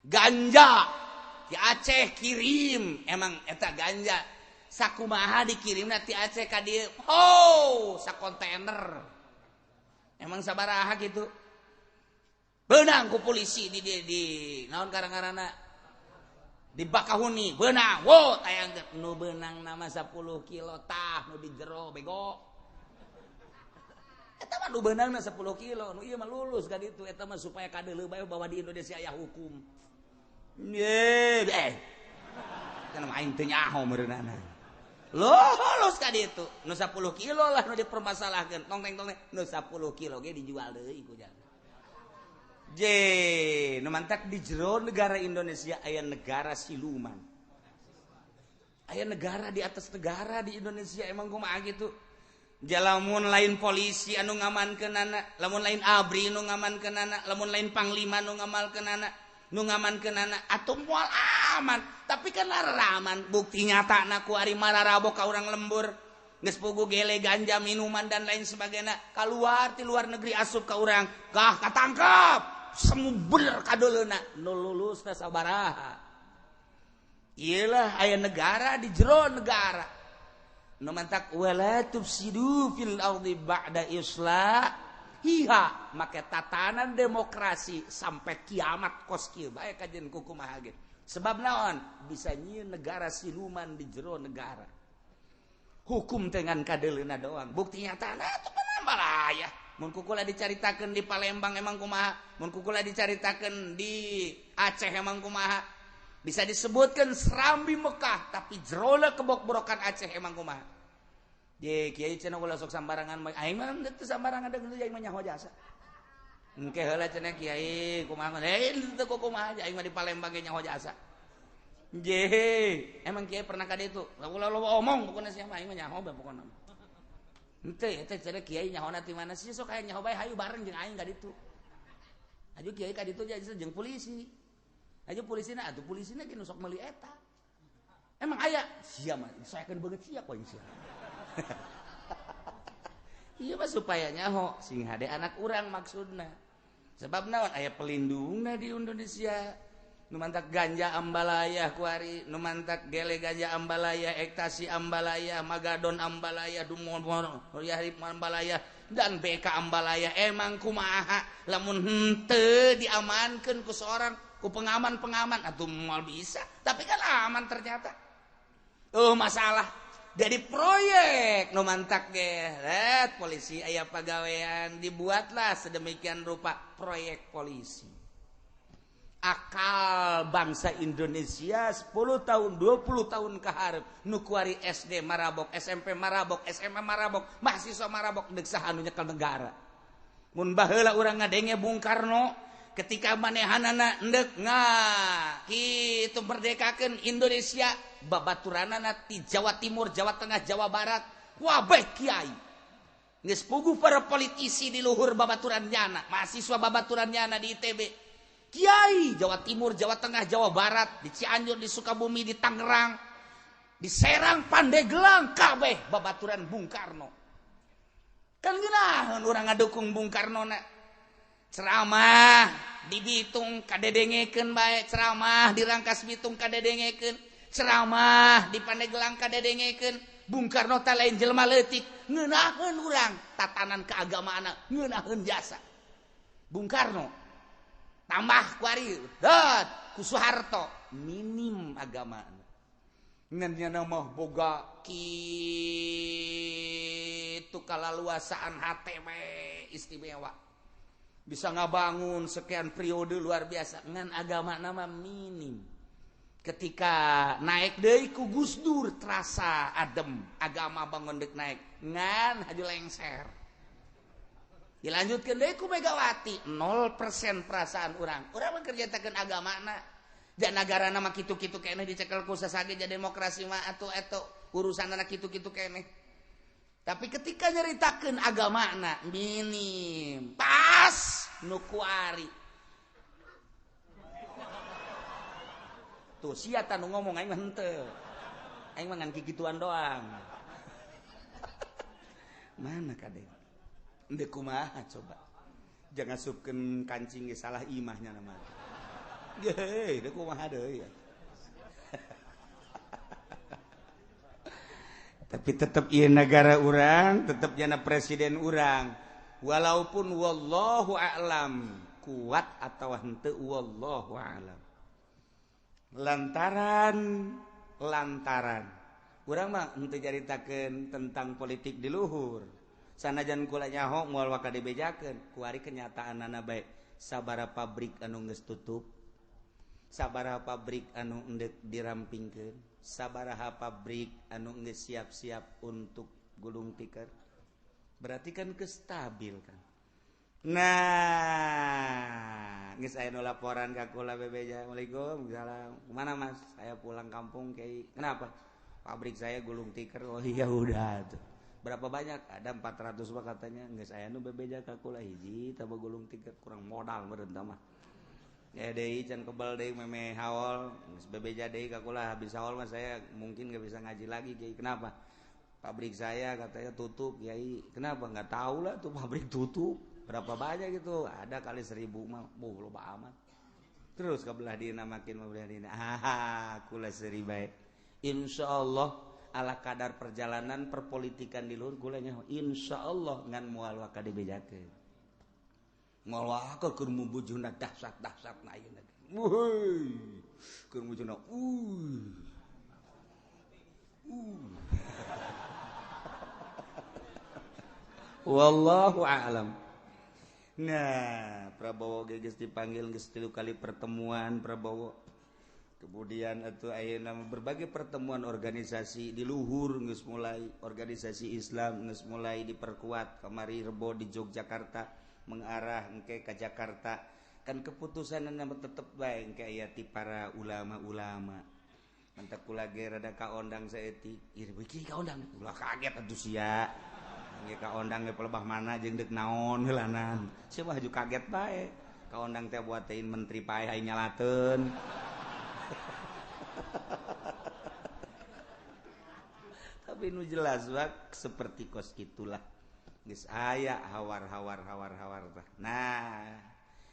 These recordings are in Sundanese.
Ganja di Aceh kirim, emang eta ganja sakumaha dikirim ti Aceh ka dieu? Oh, sakontainer. Emang sabaraha gitu? Beunang ku polisi di naon karang-karana di Bakahuni, beunang. Wo, tayangkeun nu beunang nama 10 kilo tah nu di jero bego. Eta mah nu beunangna 10 kilo, nu ieu mah lulus ka ditu eta mah supaya kadeuleu bae bahwa di Indonesia aya hukum. Ye, kan aing teu nyaho meureunana. Lulus ka ditu. Nu 10 kilo lah nu dipermasalahkeun. Tong teng tong nu 10 kilo ge dijual deui ku jang. Je, nu mantak di jero negara Indonesia aya negara siluman. Aya negara di atas negara di Indonesia emang kumaha gitu. Lamun lain polisi anu ngamankeunana, lamun lain ABRI nu ngamankeunana, lamun lain panglima nu ngamalkeunana, nu ngamankeunana atuh moal aman. Tapi kan aman, bukti nyata ku ari mararabok ka urang lembur. Geus pugu gele ganja minuman dan lain sebagainya keluar ti luar negeri asup ka urang, gah katangkap. Semu bener kadoleuna nu lulus teh sabaraha. Iyalah aya negara di jero negara. Nu mantak wala tufsidu fil ardi ba'da islahiha, make tatanan demokrasi sampai kiamat kos kieu bae kajen kumaha ge. Sebab naon? Bisa nyieun negara siluman di jero negara. Hukum dengan kadeleuna doang. Bukti nyata atuh balaya. Mun kukula dicaritakeun di Palembang emang kumaha, mun kukula dicaritakeun di Aceh emang kumaha. Bisa disebutkan Serambi Mekah, tapi jerona kebok-borokan Aceh emang kumaha. Ye kiai cenah ulah sok sambarangan, aing mah teu sambarangan deung aing mah nyaho jasa. Engke heula cenah kiai kumaha, teu kumaha aing mah di Palembang ge nyaho jasa. Je, emang kiai pernah ka ditu? Ulah loba omong pokona sia mah aing mah nyaho bae pokona. Henteu eta cenah kiai nyahona ti mana sih sok aya nyaho bae hayu bareng jeung aing ka ditu. Hayu kiai ka ditu jeung polisi. Hayu polisina atuh polisina ge nu sok meuli eta. Emang aya sia mah saekeun beungeut sia poing sia. Ieu mah supaya nyaho sing hade anak urang maksudna. Sebab naon aya pelindungna di Indonesia. Nu mantak ganja ambalaya kuari, nu mantak gele ganja ambalaya, ektasi ambalaya, magadon ambalaya, dumon yahib ambalaya dan BK ambalaya. Emang kumaha lamun henteu diamankeun ku seorang ku pengaman-pengaman atuh moal bisa, tapi kan aman ternyata. Oh masalah jadi proyek nu mantak ge polisi aya pagawean dibuatlah sedemikian rupa proyek polisi. Akal bangsa Indonesia 10 tahun 20 tahun kaharep nu kuari SD marabok, SMP marabok, SMA marabok, mahasiswa marabok deuk saha nu nyekel negara. Mun baheula urang ngadenge Bung Karno ketika manehanana endek kitu merdekakeun Indonesia babaturanana ti Jawa Timur, Jawa Tengah, Jawa Barat wabeh kiai. Geus puguh para politisi di luhur babaturan nyana, mahasiswa babaturan nyana di ITB. Kiai Jawa Timur, Jawa Tengah, Jawa Barat, di Cianjur, di Sukabumi, di Tangerang, di Serang, Pandeglang, kabeh babaturan Bung Karno. Kan geunaheun urang ngadukung Bung Karno na. Ceramah di Bitung kadedengekeun bae, ceramah di Rangkas Bitung kadedengekeun, ceramah di Pandeglang kadedengekeun. Bung Karno teh lain jelema leutik, ngeunaheun urang tatanan keagamaan, ngeunaheun jasa. Bung Karno tambah kuari dat ku Soeharto minim agama ngan nya mah boga kitu kalaluasaan HTW istimewa bisa ngabangun sekian periode luar biasa ngan agama nama minim. Ketika naik deui ku Gus Dur terasa adem agama bangun deuk naik ngan haju lengser. Dilanjutkan deui ku Megawati 0% perasaan urang. Urang mah kerjatakeun agamana. Dan nagarana mah kitu-kitu keneh dicekel ku sasage jadi demokrasi mah atuh eta urusanana kitu-kitu keneh. Tapi ketika nyeritakeun agamana minim, pas nu kuari. Tuh sia tah nu ngomong aing mah henteu. Aing mah ngan kikituan doang. Mana kadeng? Ndek kumaha coba. Jangan supkeun kancing ge salah imahnya nama. Geuh, deuk kumaha deui. Tapi tetep ieu negara urang, tetep jana presiden urang. Walaupun wallahu a'lam kuat atau henteu wallahu a'lam. Lantaran urang mah henteu caritakeun tentang politik di luhur. Sanajan kula nyaho moal waka dibejakeun, kuari kenyataanana bae. Sabaraha pabrik anu geus tutup, sabaraha pabrik anu endek dirampingkeun, sabaraha pabrik anu geus siap-siap untuk gulung tikar. Berarti kan kestabil kan. Nah, geus aya nu laporan ka kula bebeja. Assalamualaikum, salam. Kemana Mas? Saya pulang kampung kiai. Kenapa? Pabrik saya gulung tikar. Oh iya udah tuh. Berapa banyak? Ada 400 mah katanya. Geus aya nu bebeja ka kula hiji tah gulung tikar kurang modal meureun tah mah. Ya deui can kebal deui meme haol, geus bebeja deui ka kula habis haol mah saya mungkin enggak bisa ngaji lagi kiai. Kenapa? Pabrik saya katanya tutup kiai. Kenapa? Enggak tahu lah tuh pabrik tutup. Berapa banyak gitu? Ada kali 1000 mah. Boh loba amat. Terus ke belah dina makin belah dina. Ah, kula seuri bae. Insyaallah ala kadar perjalanan perpolitikan di luhur kula nyaho. Insyaallah ngan moal waka dibejakeun. Moal waka keur mubujuna dahsyat-dahsyatna ayeuna. Wuih. Keur mubujuna Wallahu a'lam. Nah, Prabowo geus dipanggil geus 3 kali pertemuan Prabowo. Kemudian atuh ayeuna berbagai pertemuan organisasi di luhur geus mulai, organisasi Islam geus mulai diperkuat. Kamari Rebo di Yogyakarta mengarah engke ka Jakarta. Kan keputusanna tetep bae engke aya ti para ulama-ulama. Mantak kula ge rada kaondang saeutik. Ieu beuki kaondang. Ulah kaget atuh sia. Nge kaondang ge pelebah mana jeung deuk naon heulanan. Sia mah haju kaget bae. Kaondang teh buatein menteri pae aing nyalateun. Tapi nu jelas bak seperti kos kitulah. Geus aya hawar-hawar hawar-hawar tah. Nah,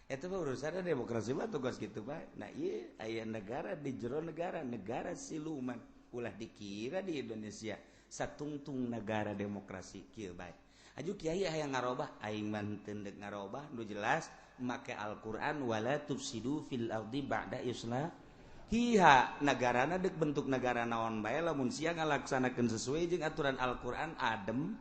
eta mah urusanna demokrasi mah tuh kos kitu bae. Nah, ieu aya negara di jero negara, negara siluman. Ulah dikira di Indonesia satungtung negara demokrasi kieu bae. Aju kiai hayang ngarobah, aing mah teu deuk ngarobah, nu jelas make Al-Qur'an wala tufsidu fil ardi ba'da islahiha. Nagarana deuk bentuk negara naon bae lamun sia ngalaksanakeun sesuai jeung aturan Al-Qur'an adem,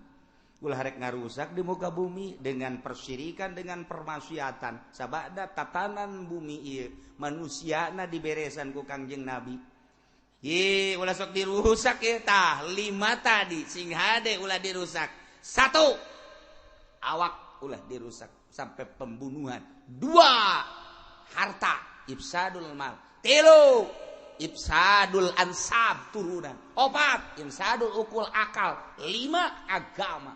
ulah rek ngarusak di muka bumi dengan persyirikan dengan permaksiatan. Sabada tatanan bumi ieu manusiana diberesan ku Kangjeng Nabi. Ye, ulah sok dirusak ya tah 5 tadi sing hade ulah dirusak. 1, awak ulah dirusak sampai pembunuhan. 2, harta ifsadul mal. 3, ifsadul ansab turunan. 4, ifsadul ukul akal. 5, agama.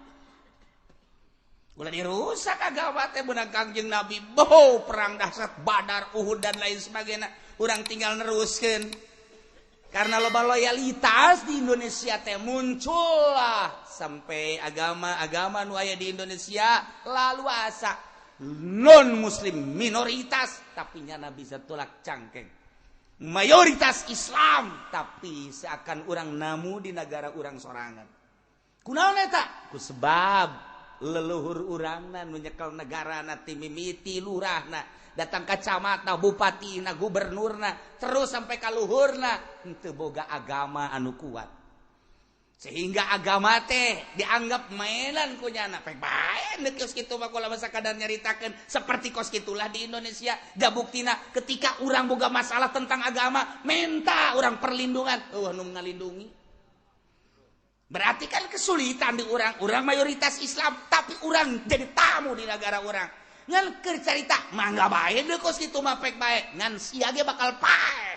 Ulah dirusak agama teh beunang Kangjeng Nabi. Boh, perang dahsyat Badar, Uhud dan lain sebagainya. Urang tinggal neruskeun. Karena loba loyalitas di Indonesia teh muncullah sampai agama-agama nu aya di Indonesia lalu asa non muslim minoritas tapi nyana bisa tolak cangkeng. Mayoritas Islam tapi seakan urang namu di negara urang sorangan. Kunaon eta? Ku sebab leluhur urangna nu nyekel negarana ti mimiti lurahna datang ka camatna, bupatina, gubernurna, terus sampai ka luhurna henteu boga agama anu kuat. Sehingga agama teh dianggap mainan ku nyana. Pek bae deuk geus kitu mah kula mah sakadar nyaritakeun seperti kos kitulah di Indonesia. Da buktina ketika urang boga masalah tentang agama, minta urang perlindungan, eueuh nu ngalindungi. Berarti kan kesulitan di urang, urang mayoritas Islam tapi urang jadi tamu di negara urang. Ngan keur carita mangga bae deui kos kitu mah pek bae, ngan sia ge bakal paeh.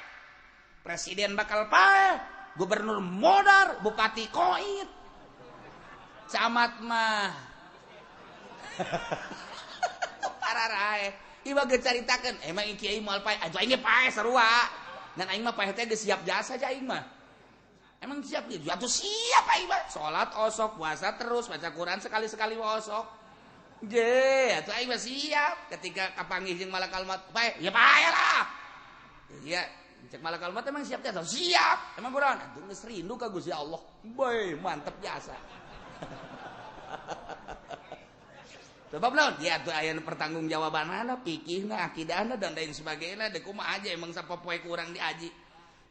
Presiden bakal paeh, gubernur modar, bupati koit. Camat mah pararae. Ieu mah geus caritakeun, emang kiai moal paeh, atuh aing ge paeh sarua. Ngan aing mah paeh teh geus siap jasa aja aing mah. Emang siap gitu? Atuh siap aing mah. Salat osok, puasa terus, baca Quran sekali-sekali osok. Je, atuh aing mah siap ketika kapanggih jeung malakal maut, paeh, ya paeh lah. Iya, cek malakal maut emang siap jatuh? Siap. Emang kurang? Atuh geus rindu ka Gusti Allah. Boy, mantep biasa. Sebab naon? Ya atuh aya pertanggungjawabanana, fikihna, akidahna dan lain sebagainya. Deuk kumaha aja emang sapopoe kurang diaji.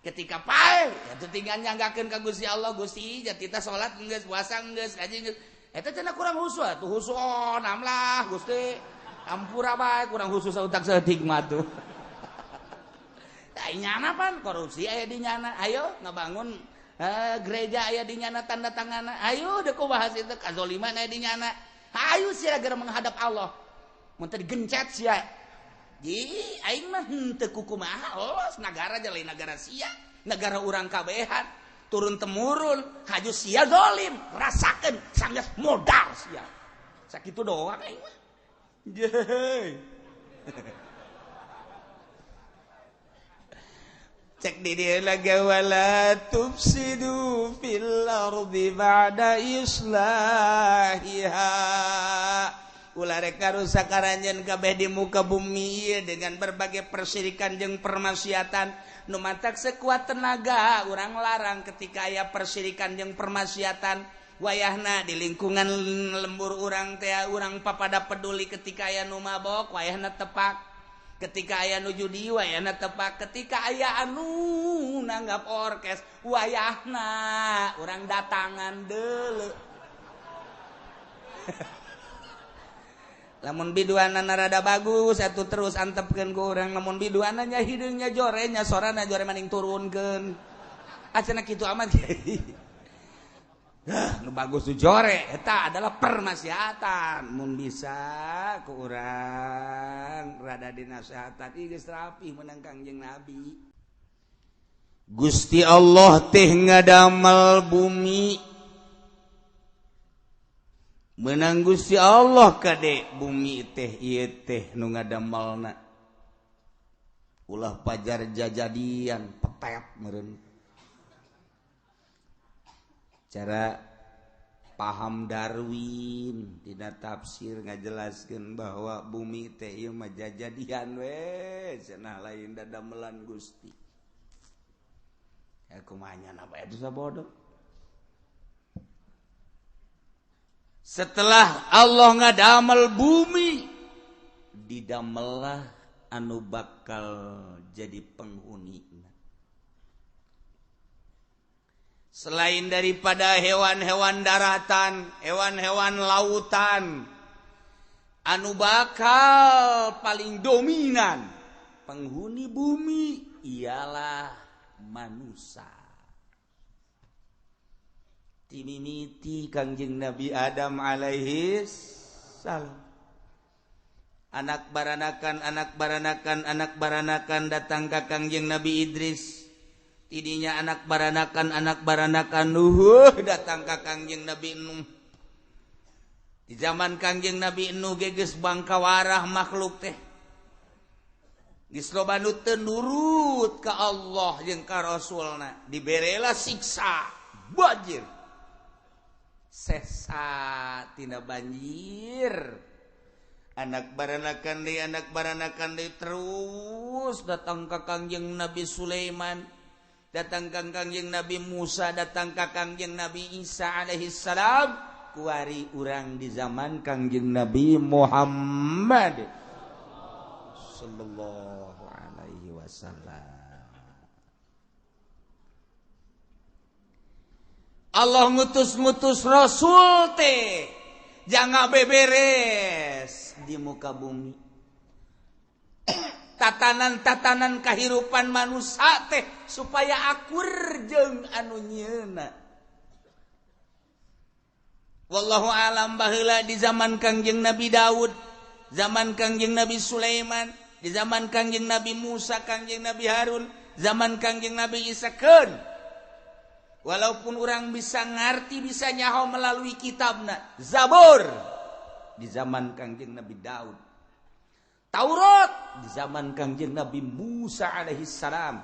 Ketika pae, atuh tinggal nyanggakeun ka Gusti Allah, Gusti jatita salat geus, puasa geus, ngaji geus. Eta cenah kurang khusyuk atuh khusyuk namlah Gusti. Ampura bae kurang khusus utak saeutik mah tuh. Nyana pan korupsi aya di nyana, ayo ngabangun gereja aya di nyana tanda tangan, ayo dek bahas itu kazoliman aya di nyana, ayo sia gara menghadap Allah, mun teu digencet sia, ji aing mah henteu kukumaha, oh nagara lain nagara sia, nagara urang kabehan, turun temurun, haju sia zalim, rasakeun sanggeus modal sia, sakitu doang aing mah, jehe. Cek di dia lagi wala tufsidu fil ardi ba'da islahiha. Ulah rek ngarusak aranjeun kabeh di muka bumi ieu dengan berbagai persirikan jeung permaksiatan. Nu matak sekuat tenaga urang larang ketika aya persirikan jeung permaksiatan. Wayahna di lingkungan lembur urang teh urang papada peduli ketika aya nu mabok wayahna tepak. Ketika aya nu judi wayahna tepak, ketika aya anu nanggap orkes wayahna urang datangan deuleu. Lamun biduanana rada bagus atuh terus antepkeun ku urang, lamun biduanana nya hideungnya jore nya sorana jore maning turunkeun. Acenah kitu amat. Nu bagus nu jore eta adalah permaksiatan. Mun bisa ku urang rada dinasehatan ieu geus rapi meunang Kangjeng Nabi. Gusti Allah teh ngadamel bumi. Meunang Gusti Allah kade bumi teh ieu teh nu ngadamelna. Ulah pajar jajadian petet meureun. Cara paham Darwin tidak tafsir ngajelaskeun bahwa bumi teh ieu mah jajadian we cenah lain dadamelan Gusti. Ya kumaha nya apa itu sabodoh. Setelah Allah ngadamel bumi didamelah anu bakal jadi penghuni. Selain daripada hewan-hewan daratan, hewan-hewan lautan, anu bakal paling dominan penghuni bumi ialah manusia. Timimiti Kangjeng Nabi Adam alaihi salam. Anak baranakan, anak baranakan, anak baranakan datang ka Kangjeng Nabi Idris. Tidinya anak baranakan Nuh datang ka Kangjeng Nabi Nuh. Di zaman Kangjeng Nabi Nuh geus bangkawarah makhluk teh. Geus loba nu teu nurut ka Allah jeung ka Rasulna, diberelah siksa banjir. Sesa tina banjir. Anak baranakan deui terus datang ka Kangjeng Nabi Sulaiman. Datang ka Kangjeng Nabi Musa, datang ka Kangjeng Nabi Isa alaihi salam, kuari urang di zaman Kangjeng Nabi Muhammad sallallahu alaihi wasallam. Allah ngutus-ngutus rasul teh jangan beberes di muka bumi. Tatanan-tatanan kehidupan manusia teh supaya akur jeung anu nyeuna. Wallahu alam baheula di zaman Kangjeng Nabi Daud, zaman Kangjeng Nabi Sulaiman, di zaman Kangjeng Nabi Musa, Kangjeng Nabi Harun, zaman Kangjeng Nabi Isa keun. Walaupun orang bisa ngarti bisa nyaho melalui kitabna Zabur di zaman Kangjeng Nabi Daud, Taurat di zaman Kangjeng Nabi Musa alaihi salam,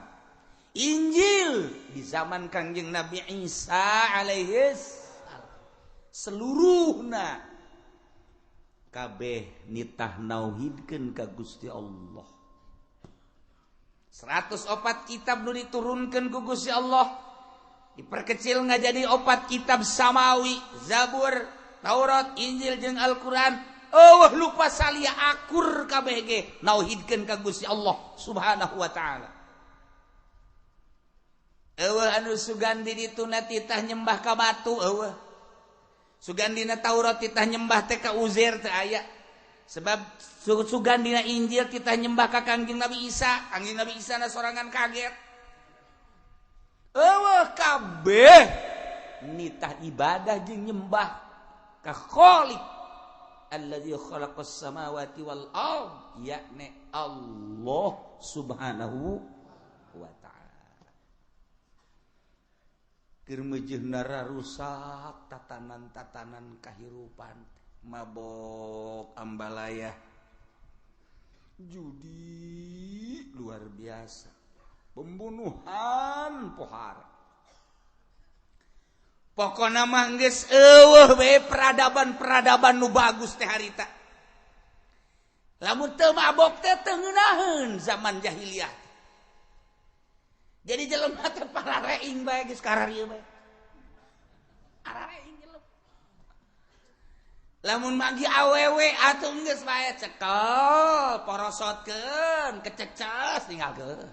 Injil di zaman Kangjeng Nabi Isa alaihi salam. Seluruhna kabeh nitah nauhidkeun ka Gusti Allah. 104 kitab nu diturunkeun ku Gusti Allah diperkecil nggak jadi 4 kitab samawi, Zabur, Taurat, Injil jeung Al-Qur'an. Oh lupa salia akur kabeh ge nauhidkeun ka Gusti Allah Subhanahu wa taala. Eueuh anu sugan di dituna titah nyembah ka batu eueuh. Sugan dina Taurat titah nyembah teh ka Uzair teu aya. Sebab sugan dina Injil titah nyembah ka Kangjeng Nabi Isa, Kangjeng Nabi Isa na sorangan kaget. Eueuh kabeh nitah ibadah jeung nyembah ka Khaliq alladzi khalaqas samawati wal ard, yakni Allah Subhanahu wa ta'ala. Keur meujeuhna rusak tatanan-tatanan kahirupan, mabok, ambalaya, judi luar biasa, pembunuhan pohara. Pokona mah geus eueuh we peradaban-peradaban nu bagus teh harita. Lamun teu mabok teh teu ngeunaheun zaman jahiliyah. Jadi jelema teh parareing bae geus kararieu bae. Arareing jelema. Lamun magi awewe atuh geus bae cekel, porosotkeun, kececes tinggalkeun.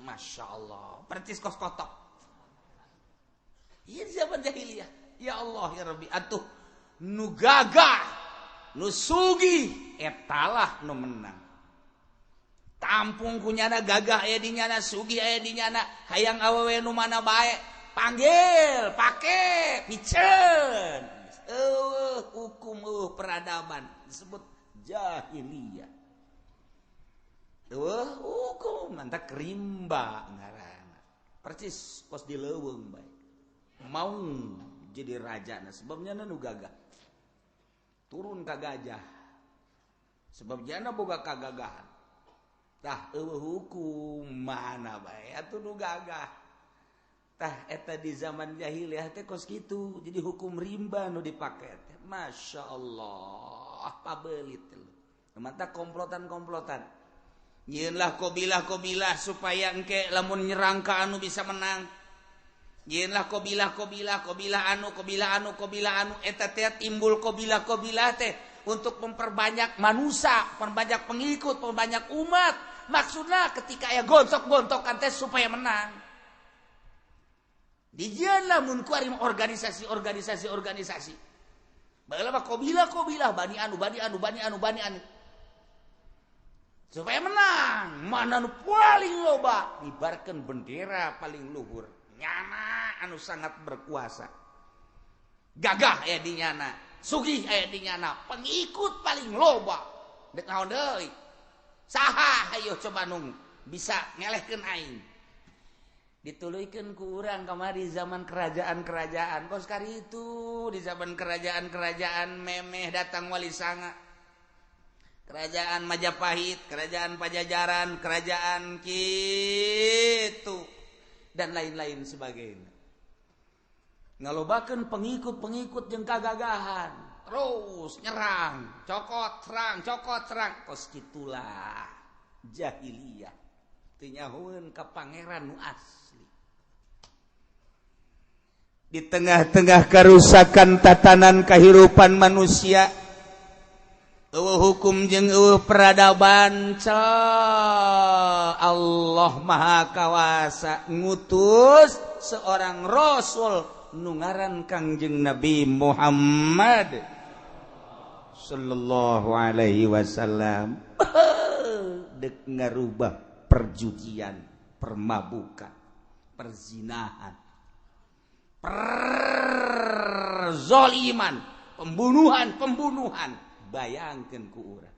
Masya Allah, percis kos kotok. Iya di zaman jahiliyah. Ya Allah ya Rabbi, atuh nu gagah, nu sugih etalah nu menang. Tampung kunyana gagah aya di nyana, sugih aya di nyana, hayang awewe nu mana bae, panggil, pake, piceun. Eueuh hukum eueuh peradaban disebut jahiliyah. Eueuh hukum mantak rimba ngaranna. Percis kos di leuweung bae. Mau jadi raja nah sebabnya nu gagah turun ka gajah sebab jana boga kagagahan tah eueuh hukum mana bae atuh nu gagah tah eta di zaman jahiliyah teh kos kitu jadi hukum rimba nu dipake teh. Masya Allah pabelit mata komplotan-komplotan nyieunlah kobilah-kobilah supaya engke lamun nyerang ka anu bisa menang. Yeunlah kobilah-kobilah, kobilah anu, kobilah anu, kobilah anu, eta teh timbul kobilah-kobilah teh untuk memperbanyak manusia, memperbanyak pengikut, memperbanyak umat. Maksudna ketika aya gontok-gontokan teh supaya menang. Dijieunlah mun kuari organisasi-organisasi organisasi. Baheula mah kobilah-kobilah bani anu, bani anu, bani anu, bani anu. Supaya menang, mana nu paling loba ngibarkeun bendera paling luhur. Nyana anu sangat berkuasa, gagah aya di nyana, sugih aya di nyana, pengikut paling loba. Dek naon deui? Saha hayo coba nung bisa ngelehkeun aing. Dituluykeun ku urang kamari zaman kerajaan-kerajaan. Kos kari itu di zaman kerajaan-kerajaan memeh datang Wali Sanga. Kerajaan Majapahit, kerajaan Pajajaran, kerajaan kitu dan lain-lain sebagainya. Ngalobakeun pengikut-pengikut jeung kagagahan, terus nyerang, cokot serang, cokot serang. Kos kitulah jahiliyah. Teu nyahoeun ka pangeran nu asli. Di tengah-tengah kerusakan tatanan kehidupan manusia, eueuh hukum jeung eueuh peradaban, Allah Maha Kawasa ngutus seorang rasul nu ngaran Kangjeng Nabi Muhammad sallallahu alaihi wasallam. Dek ngarubah perjudian, permabukan, perzinahan, perzoliman, pembunuhan-pembunuhan. Bayangkeun ku urang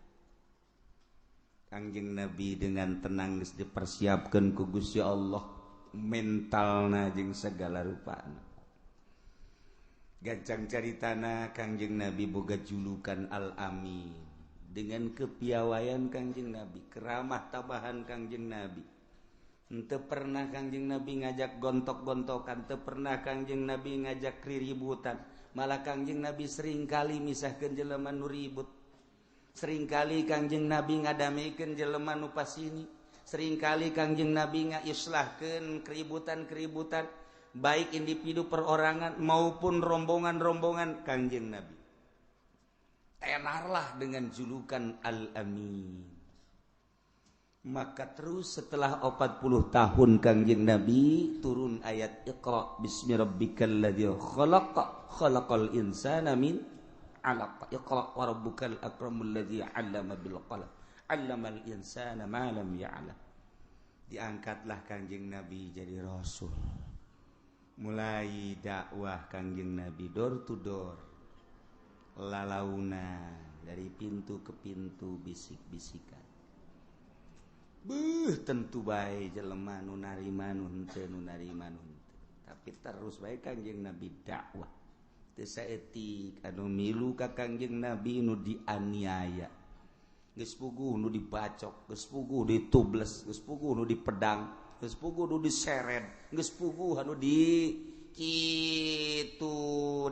Kangjeng Nabi dengan tenang geus dipersiapkeun ku Gusti Allah mentalna jeung segala rupana. Gancang caritana Kangjeng Nabi boga julukan Al-Amin. Dengan kepiawaian Kangjeng Nabi, keramah tabahan Kangjeng Nabi. Henteu pernah Kangjeng Nabi ngajak gontok-gontokan, teu pernah Kangjeng Nabi ngajak riributan. Malah Kangjeng Nabi seringkali misahkeun jelema nu ribut. Seringkali Kangjeng Nabi ngadamikeun jelema nu pasini, seringkali Kangjeng Nabi ngaislahkeun keributan-keributan baik individu perorangan maupun rombongan-rombongan. Kangjeng Nabi tenarlah dengan julukan Al-Amin. Maka terus setelah 40 tahun Kangjeng Nabi, turun ayat Iqra bismi rabbikal ladzi khalaq, khalaqal insana min 'alaq, iqra wa rabbukal akramul ladzi 'allama bil qalam, 'allamal insana ma lam ya'lam. Diangkatlah Kangjeng Nabi jadi rasul. Mulai dakwah Kangjeng Nabi door to door, lalauna dari pintu ke pintu, bisik-bisikan. Beuh, tentu bae jelema nu narima, nu henteu, nu narima, nu henteu. Tapi terus bae Kangjeng Nabi dakwah. Teu saeutik anu milu ka Kangjeng Nabi nu dianiaya. Geus puguh nu dibacok, geus puguh ditubles, geus puguh nu dipedang, geus puguh nu diseret, geus puguh anu di kitu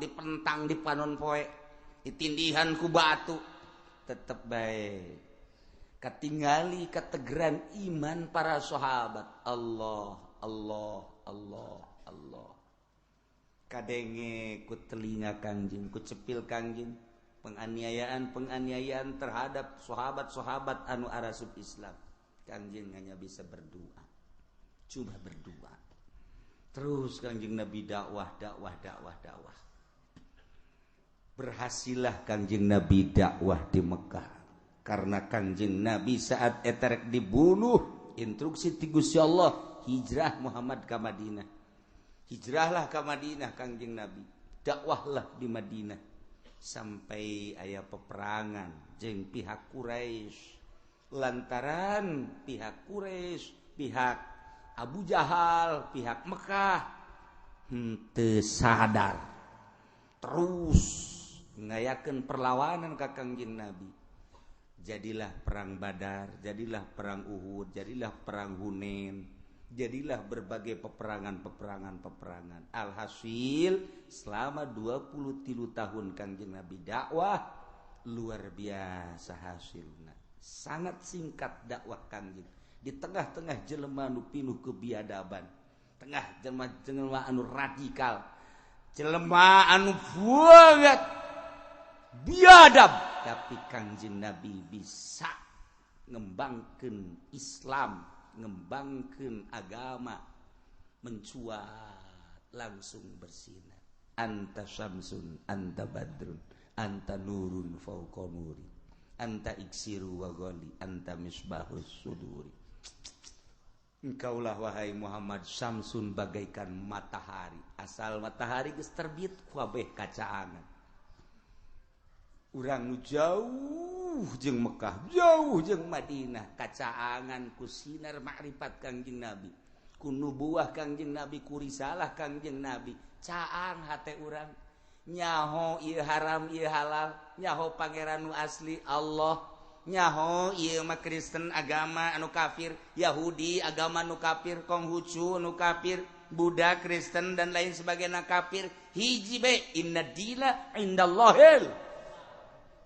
dipentang di panon poe, ditindihan ku batu. Tetep bae katingali kategeran iman para sahabat. Allah, Allah, Allah, Allah. Kadenge ku telinga Kangjeng, ku cepil Kangjeng penganiayaan-penganiayaan terhadap sahabat-sahabat anu arasup Islam. Kangjeng hanya bisa berdoa, coba berdoa. Terus Kangjeng Nabi dakwah, dakwah, dakwah, dakwah. Berhasillah Kangjeng Nabi dakwah di Mekah. Karena Kangjeng Nabi saat eterek dibunuh, instruksi ti Gusti Allah, hijrah Muhammad ke Madinah. Hijrahlah ke Madinah Kangjeng Nabi, dakwahlah di Madinah sampai aya peperangan jeung pihak Quraisy. Lantaran pihak Quraisy, pihak Abu Jahal, pihak Mekah henteu sadar, terus ngayakeun perlawanan ka Kangjeng Nabi. Jadilah perang Badar, jadilah perang Uhud, jadilah perang Hunain, jadilah berbagai peperangan-peperangan-peperangan. Alhasil selama 23 tahun Kangjeng Nabi dakwah, luar biasa hasilnya. Sangat singkat dakwah Kangjeng di tengah-tengah jelema nu pinuh kebiadaban, tengah jelema anu radikal, jelema anu banget biadab, tapi Kangjeng Nabi bisa ngembangkeun Islam, ngembangkeun agama, mencuat langsung bersinar. Anta syamsun, anta badrun, anta nurun fauqa nuri, anta iksiru wa ghali, anta misbahus suduri. Engkaulah wahai Muhammad syamsun bagaikan matahari. Asal matahari geus terbit kabeh kacaangan. Urang nu jauh jeung Mekah, jauh jeung Madinah, kacaangan ku sinar makrifat Kangjeng Nabi, ku nubuah Kangjeng Nabi, ku risalah Kangjeng Nabi. Caang hate urang, nyaho ieu haram ieu halal, nyaho pangeran nu asli Allah, nyaho ieu mah Kristen agama anu kafir, Yahudi agama nu kafir, Konghucu nu kafir, Buddha, Kristen dan lain sebagainya kafir. Hiji be inna dina indallahil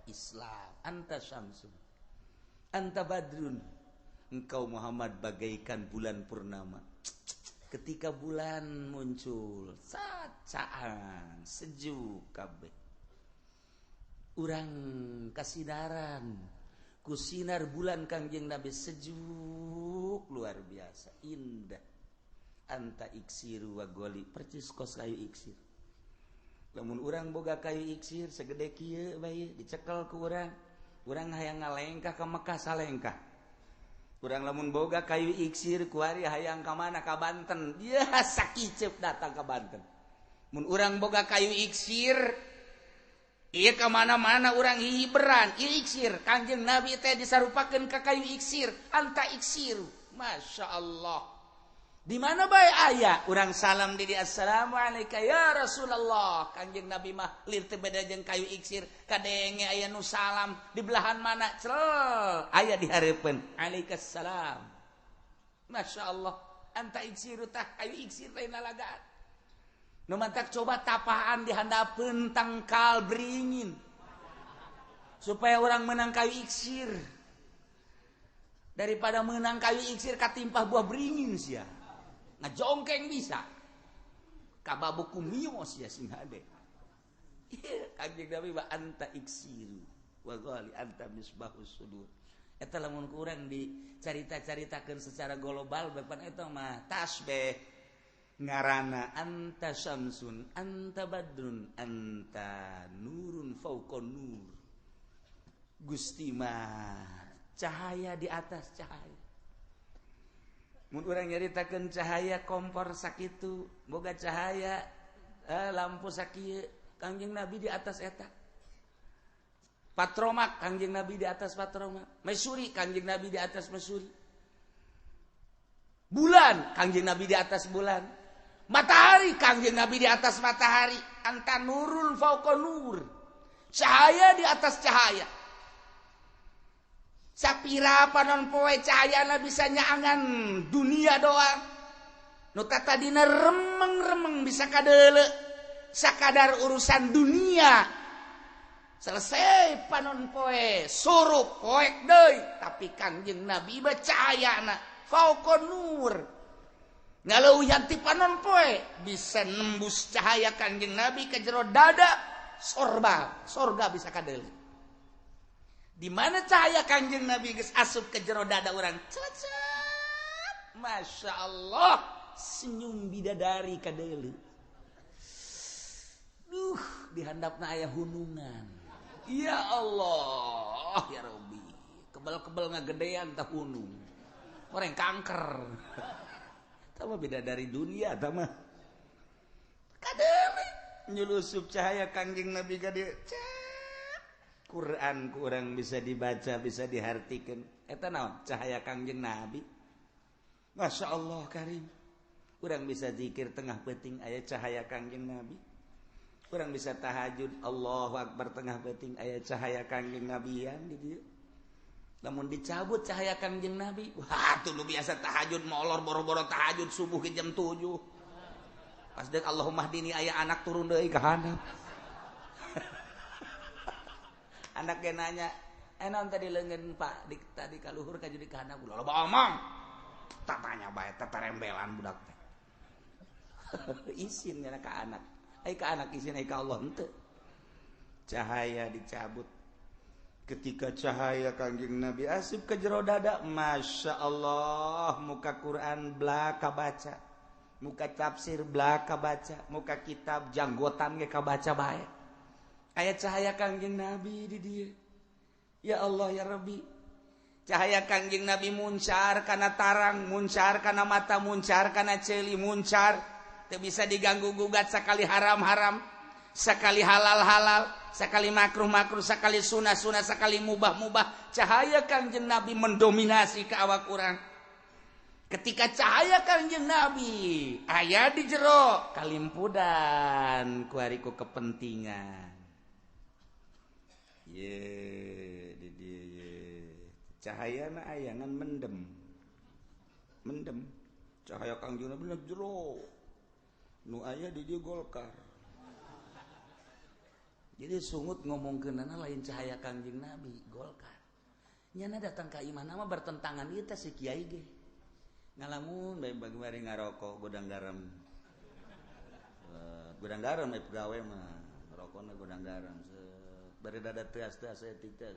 Islam. Anta syamsun, anta badrun. Engkau Muhammad bagaikan bulan purnama. Ketika bulan muncul, sacaan sejuk kabeh. Urang kasinaran ku sinar bulan Kangjeng Nabi, sejuk luar biasa, indah. Anta iksiru wa goli, percis kos kayu iksir. Lamun urang boga kayu iksir segede kieu bae dicekel ku urang, urang hayang ngalengkah ka Mekah salengkah. Urang lamun boga kayu iksir kuari hayang ka mana, ka Banten, dia sakiceup datang ka Banten. Mun urang boga kayu iksir ieu ka mana-mana urang hiberan, ieu iksir. Kangjeng Nabi teh disarupakeun ka kayu iksir, anta iksir. Masya Allah. Di mana bae aya urang salam di assalamualaikum ya Rasulullah. Kangjeng Nabi mah lir teu beda jeung kayu iksir, kadenge aya nu salam di belahan mana, cel aya di hareupeun, alaikassalam. Masya Allah, anta iksiru tah kayu iksir lain lalagaan. Nu mantak coba tapaan di handapeun tangkal beringin. Supaya orang menang kayu iksir. Daripada menang kayu iksir katimpah buah beringin sia. Ngajongkeng bisa. Kababuku mio sia sing hade. Kanjeng Nabi wa anta iksiru wa ghali anta misbahus sudur. Eta lamun kurang dicarita-caritakeun secara global bapan eta mah tasbih ngarana anta syamsun anta badrun anta nurun fauqa nur. Gusti mah cahaya di atas cahaya. Mun urang nyaritakeun cahaya kompor sakitu, boga cahaya lampu sakieu, Kangjeng Nabi di atas eta. Patromak Kangjeng Nabi di atas patromak. Mesuri Kangjeng Nabi di atas mesuri. Bulan Kangjeng Nabi di atas bulan. Matahari Kangjeng Nabi di atas matahari. Anta nurun fauqa nur. Cahaya di atas cahaya. Sapira panon poe cahayana bisa nyaangan dunia doang. Nu tadina remeng-remeng bisa kadeule. Sakadar urusan dunia. Selesai panon poe surup poek deui, tapi Kangjeng Nabi mah cahayana fauqa nur. Ngaleuwihan ti panon poe bisa nembus cahaya Kangjeng Nabi ke jero dada sorba, sorga bisa kadeule. Di mana cahaya Kangjeng Nabi geus asup ke jero dada urang? Cecep. Masya Allah, senyum bidadari kadeule. Duh, dihandapna aya hunungan. Ya Allah, ya Rabbi. Kebal-kebal ngagedean tah hunung. Orang kanker. Tah mah bidadari dunia tah mah. Kadeule nyulusup cahaya Kangjeng Nabi ka dieu. Quran kurang bisa dibaca, bisa dihartikan. Eta naon? Cahaya Kangjeng Nabi. Masya Allah karim. Kurang bisa zikir tengah peuting aya cahaya Kangjeng Nabi. Kurang bisa tahajud Allahu Akbar tengah peuting aya cahaya Kangjeng Nabian di dieu. Lamun dicabut cahaya Kangjeng Nabi, wah tuh nu biasa tahajud molor boro-boro tahajud subuh ke jam 7. Pas deuk Allahumma hdini aya anak turun deui ka handap. Anaknya nanya, naon tadi leungeun Pak di tadi ka luhur ka jadi ka handap ulah loba omong. Tatanya bae teterembelan budak teh. Isin nya ka anak. Ai ka anak isin ai ka Allah henteu. Cahaya dicabut. Ketika cahaya Kangjeng Nabi asup ke jero dada, Masya Allah, muka Quran belaka baca, muka tafsir belaka baca, muka kitab janggotan ge kabaca bae. Aya cahaya Kangjeng Nabi di dieu. Ya Allah ya Rabbi. Cahaya Kangjeng Nabi muncar kana tarang, muncar kana mata, muncar kana ceuli, muncar. Teu bisa diganggu gugat sakali haram-haram, sakali halal-halal, sakali makruh-makruh, sakali sunah-sunah, sakali mubah-mubah. Cahaya Kangjeng Nabi mendominasi ke awak urang. Ketika cahaya Kangjeng Nabi aya di jero kalimpudan ku ari ku kepentingan. Ye, di dieu ye. Cahayana aya ngan mendem. Mendem. Cahaya Kangjeng Nabi jero. Nu aya di dieu Golkar. Jadi sungut ngomongkeunana lain cahaya Kangjeng Nabi, Golkar. Nyana datang ka imah mah bertentangan ieu teh si kiai ge. Ngalamun bae bari ngarokok gudang garam. Gudang garam we pagawe mah, rokona gudang garam. Bari dada teas-teas saeutik teh.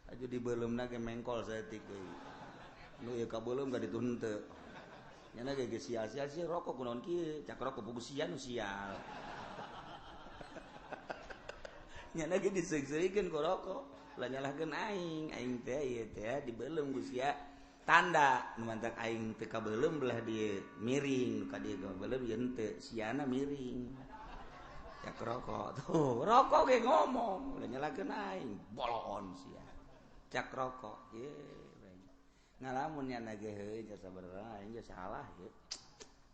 Aju dibeuleumna ge mengkol saeutik deui. Nu ieu kabeuleum ka ditu henteu. Nyana ge geus sial-sial sih rokok kunaon kieu, cak rokok pugu sia nu sial. Nyana ge diseung-seurikeun ku rokok, ulah nyalahkeun aing, aing teh ieu teh dibeuleum ku sia. Tanda nu mantak aing teu kabeuleum belah dieu miring, ka dieu kabeuleum ieu henteu, siana miring. Cak rokok tuh, rokok ge ngomong, ulah nyalahkeun aing, boloon sia. Cak rokok, ye ngalamun nyana ge heuh jasa sabarana aing ge salah ye.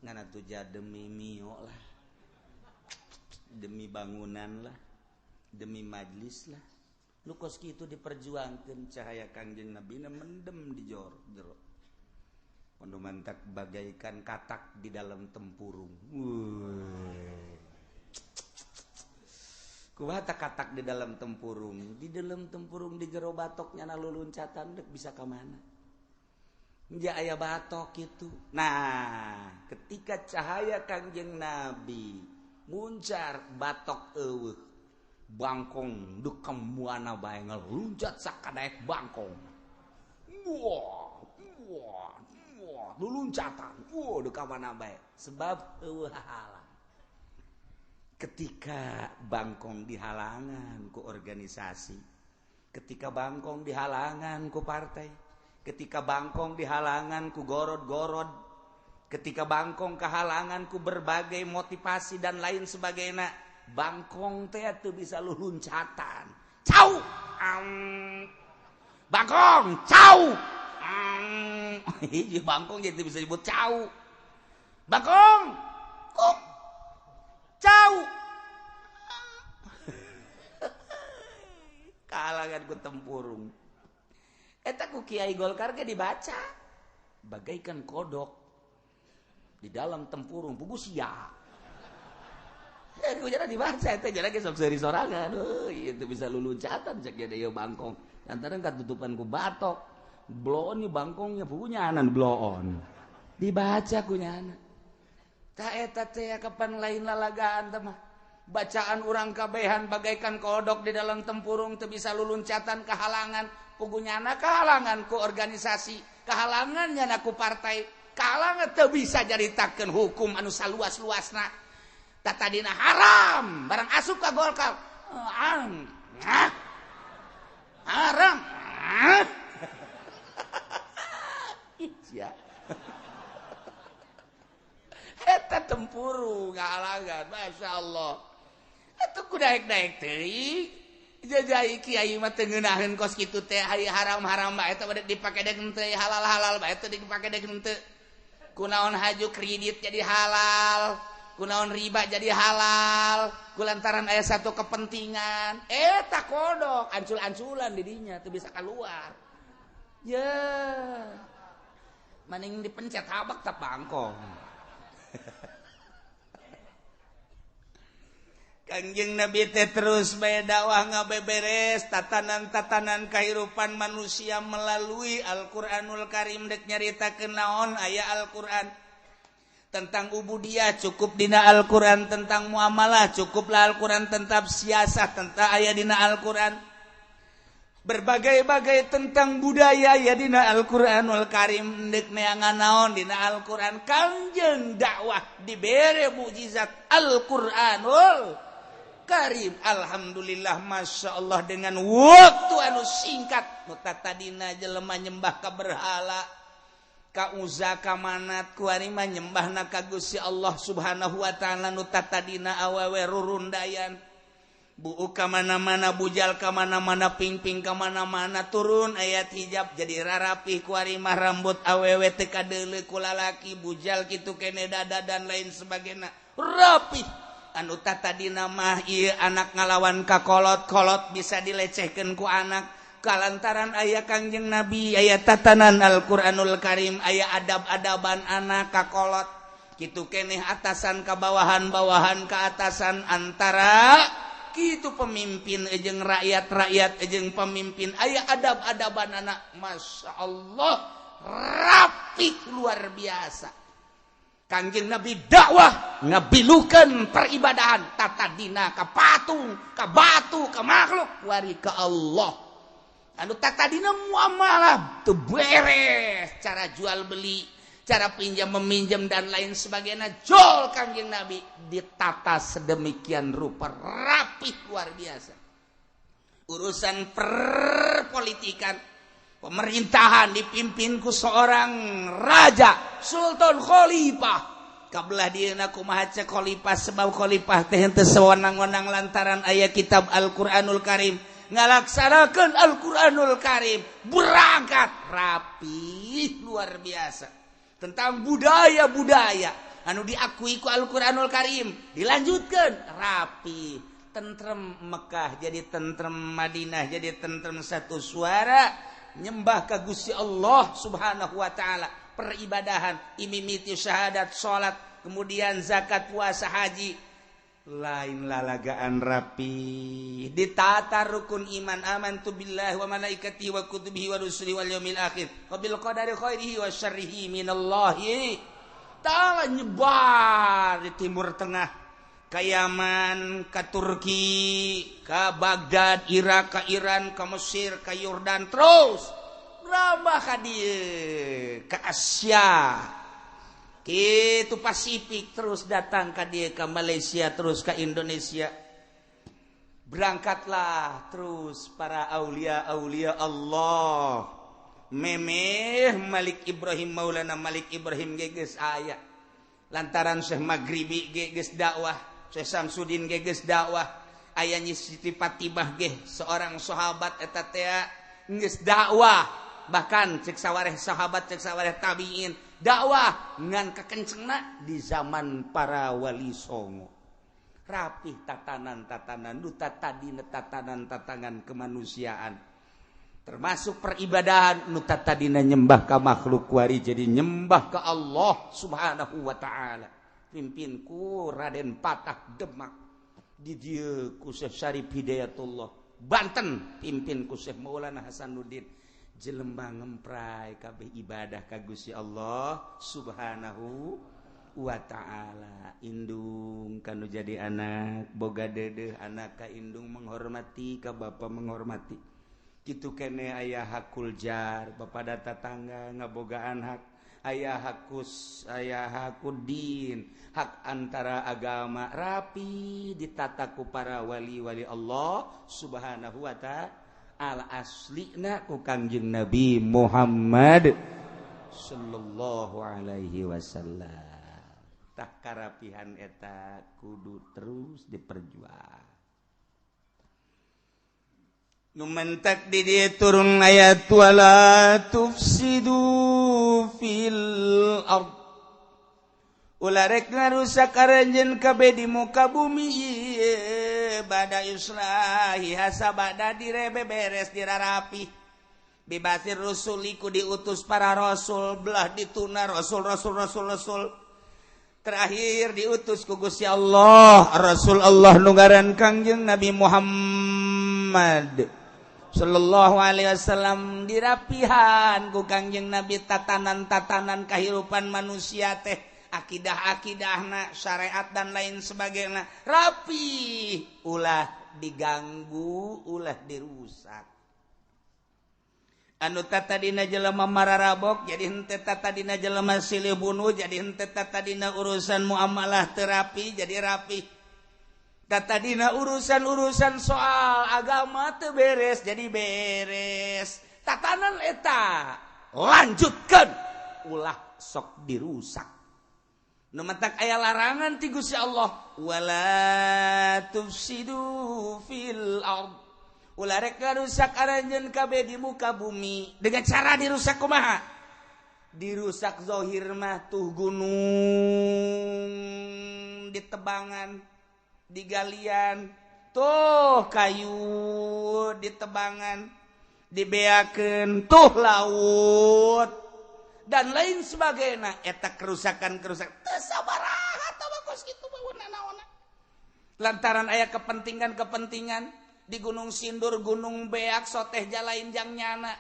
Ngan atuh demi mio lah. Demi bangunan lah, demi majlis lah. Nu kos kitu diperjuangkeun cahaya Kangjeng Nabi na mendem di jero. Kondo mantak bagaikan katak di dalam tempurung. Wuih. Kumaha katak di dalam tempurung, di dalam tempurung di jero batoknya na luluncatan dek bisa ka mana? Ja aya batok gitu. Nah, ketika cahaya Kangjeng Nabi muncar batok eueuh, bangkong dek ka mana bae ngeluncat sakadaek bangkong. Wah, wah, wah, luluncatan. Wah, dek ka mana bae. Sebab eueuh halang. Ketika bangkong dihalangan ku organisasi, ketika bangkong dihalangan ku partai, ketika bangkong dihalangan ku gorod-gorod, ketika bangkong kehalangan ku berbagai motivasi dan lain sebagainya, bangkong teh teu bisa luluncatan. Cau, bangkong, cau, hiji bangkong jadi bisa disebut cau. Bangkong, kok cau. Kahalangan ku tempurung. Eta ku Kiai Golkar ge dibaca bagaikan kodok di dalam tempurung pugu sia. Ku jara dibaca eta jara ge sok seuri sorangan. Heuh, itu bisa luluncatan cek ge ieu bangkong. Lantaran katutupan ku batok. Bloon nih bangkongnya pugu nyanan bloon. Dibaca ku nyana. Ta eta teh kapan lain lalagaan teh mah. Bacaan urang kabehan bagaikan kodok di dalam tempurung teu bisa luluncatan kehalangan. Pugu nyana kehalangan ku organisasi, kehalangan nyana ku partai, kehalangan teu bisa jaritakeun hukum anu saluas-luasna. Tatadina haram, barang asup ka Golkar. Haram. Sia. Eta tempurung ngahalangan, Masya Allah. Eta ku daek-daek teuing. Jajai kiai mah teu ngeunaheun kos kitu teh, haram-haram bae eta bade dipake deuk henteu, halal-halal bae eta dipake deuk henteu. Kunaon haju kredit jadi halal, kunaon riba jadi halal, kulantaran aya satu kepentingan. Eta kodok ancul-anculan di dinya teu bisa keluar. Ya. Maning dipencet habak tah bangkong. Kangjeng Nabi teh terus bae dakwah ngabeberes tatanan-tatanan kehidupan manusia melalui Al-Qur'anul Karim. Dek nyaritakeun naon aya Al-Qur'an tentang ubudiyah cukup dina Al-Qur'an, tentang muamalah cukuplah Al-Qur'an, tentang siasah tentang aya dina Al-Qur'an, berbagai-bagai tentang budaya ya dina Al-Qur'anul Karim. Dek neangan naon dina Al-Qur'an. Kangjeng dakwah dibere mukjizat Al-Qur'anul Karim. Alhamdulillah, Masya Allah, dengan waktu anu singkat nu tadina jelema nyembah ka berhala, ka Uzza, ka Manat, ku ari mah nyembahna ka Gusti Allah Subhanahu wa taala. Nu tadina awewe rurundayan, buuk ka mana-mana, bujal ka mana-mana, pingping ka mana-mana, turun ayat hijab jadi rarapih ku ari mah rambut awewe teu kadeuleu ku lalaki, bujal kitu kene dada dan lain sebagainya, rapih. Anu tadina mah ieu anak ngalawan ka kolot-kolot bisa dilecehkeun ku anak, kalantaran aya Kangjeng Nabi, aya tatanan Al-Qur'anul Karim, aya adab-adaban anak ka kolot kitu keneh, atasan ka bawahan, bawahan ka atasan, antara kitu pemimpin jeung rakyat, rakyat jeung pemimpin, aya adab-adaban anak. Masya Allah, rapih luar biasa. Kangjeng Nabi dakwah ngabilukeun peribadahan tatadina ka patung, ka batu, ka makhluk, wari ka Allah. Anu tatadina muamalah teu beres, cara jual beli, cara pinjam meminjam dan lain sebagainya, jol Kangjeng Nabi ditata sedemikian rupa rapih luar biasa. Urusan perpolitikan, pemerintahan dipimpin ku seorang raja, sultan, khalifah. Kabelah dieuna kumaha cek khalifah, sebab khalifah teh henteu sewenang-wenang lantaran aya kitab Al-Qur'anul Karim. Ngalaksanakeun Al-Qur'anul Karim, berangkat rapih luar biasa. Tentang budaya-budaya anu diakui ku Al-Qur'anul Karim, dilanjutkeun rapi, tentrem Mekah jadi tentrem Madinah jadi tentrem, satu suara nyembah ka Gusti Allah Subhanahu wa taala, peribadahan imimiti syahadat, salat, kemudian zakat, puasa, haji. Lain lalagaan rapi ditata rukun iman amantu billahi wa malaikatihi wa kutubihi wa rusulihi wal yaumil akhir wa bil qadari khairihi wa syarrihi minallahi ta'ala. Nyebar di Timur Tengah, ka Yaman, ka Turki, ka Baghdad, Irak, ka Iran, ka Mesir, ka Yordan, terus rambah ka dieu, ka Asia itu Pasifik, terus datang ke dia ke Malaysia, terus ke Indonesia. Berangkatlah terus para aulia-aulia Allah. Memeh Malik Ibrahim, Maulana Malik Ibrahim geus aya lantaran Syekh Maghribi geus dakwah, Syekh Samsudin geus dakwah, aya Nyi Siti Fatimah ge seorang sahabat eta teh geus dakwah, bahkan cek sawareh sahabat, cek sawareh tabiin dakwah ngan kekencengna di zaman para wali songo. Rapih tatanan-tatanan duta tadi, tatanan-tatanan kemanusiaan termasuk peribadahan, nu tadina nyembah ka makhluk wari jadi nyembah ke Allah Subhanahu wa taala. Pimpin ku Raden Patah Demak, di dieu ku Syekh Syarif Hidayatullah Banten, pimpin ku Syekh Maulana Hasanuddin. Jelema ngemprai kabeh ibadah ka Gusti Allah Subhanahu wa taala. Indung kanu jadi anak boga dedeh, anak ka indung menghormati, ka bapa menghormati. Kitu kene aya hakul jar, bapak data tangga ngabogaan hak, aya hakus, aya hakudin, hak antara agama rapi ditata ku para wali-wali Allah Subhanahu wa taala. Al aslina ku Kangjeng Nabi Muhammad sallallahu alaihi wasallam. Tah karapihan eta kudu terus diperjuang. Nu mentak di dieu turun ayat wala tufsidu fil ard. Ulah rek ngarusak aranjeun kabeh di muka bumi ieu bada islahi hasabada direbe beres dirarapi. Bibasir rusuliku diutus para rasul, belah dituna rasul rasul rasul rasul. Terakhir diutus ku Gusti Allah, Rasul Allah nu ngaran Kangjeng Nabi Muhammad sallallahu alaihi wasallam. Dirapihan ku Kangjeng Nabi tatanan-tatanan kehidupan manusia teh, akidah-akidahna, syariat dan lain sebagainya rapi, ulah diganggu, ulah dirusak. Anu tadina jelema mararabok jadi henteu, tadina jelema silih bunuh jadi henteu, tadina urusan muamalah terapi jadi rapi, tadina urusan-urusan soal agama teu beres jadi beres. Tatanan eta lanjutkan, ulah sok dirusak. Nu matak aya larangan ti Gusti Allah wala tufsidu fil ard. Ulah rek ngarusak aranjeun kabeh di muka bumi. Dengan cara dirusak kumaha? Dirusak zahir mah tuh gunung ditebangan, digalian, tuh kayu ditebangan, dibeakeun, tuh laut dan lain sebagainya. Eta kerusakan-kerusakan teu sabaraha tah kos kitu mah naonna. Lantaran aya kepentingan-kepentingan di Gunung Sindur, Gunung Beak, soteh jalain jang nyana.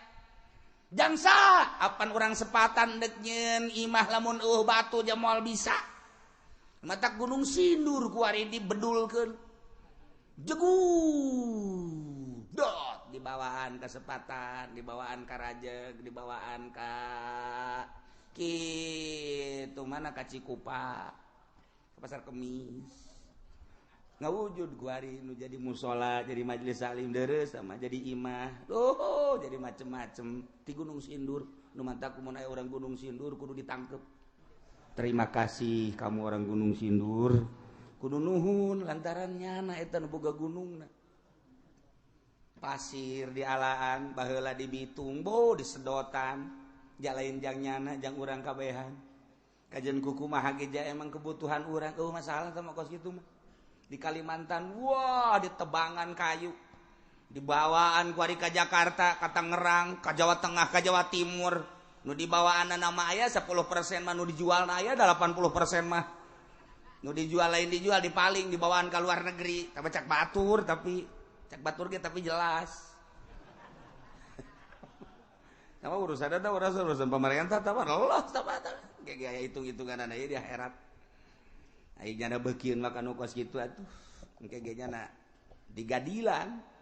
Jangsa apan urang sepatan dek nyeun imah lamun eueuh batu ja moal bisa. Matak Gunung Sindur kuari dibedulkeun. Jegu dot dibawaan ka sepatan, dibawaan ka Rajeg, dibawaan ka kitu mana ka Cikupa, ke Pasar Kemis. Ngawujud guari nu jadi musola, jadi majelis taklim deres sama jadi imah. Duh, jadi macem-macem di Gunung Sindur. Nu mantak mun aya orang Gunung Sindur kudu ditangkep. Terima kasih kamu orang Gunung Sindur. Kudu nuhun lantaran nyana eta nu boga gunungna. Pasir dialaan, baheula dibitung, bo disedotan. Jalain jang nyana jang urang kabehan. Kajian kuku mah ge emang kebutuhan urang, eueuh masalah sama kos kitu mah. Di Kalimantan, wah ditebangan kayu, dibawaan kuari ka Jakarta, ka Tangerang, ka Jawa Tengah, ka Jawa Timur. Nu dibawaan nama aya 10% mah nu dijual aya 80% mah. Nu dijual lain dijual dipaling dibawaan ke luar negeri. Tapi cak batur tapi cak batur ge tapi jelas. Sama urusan eta urusan pemerintah tah Allah tah ge aya hitung-hitungan aya di akhirat. Aya nyana beukieun mah kanu kos kitu atuh. Engke ge nyana digadilan.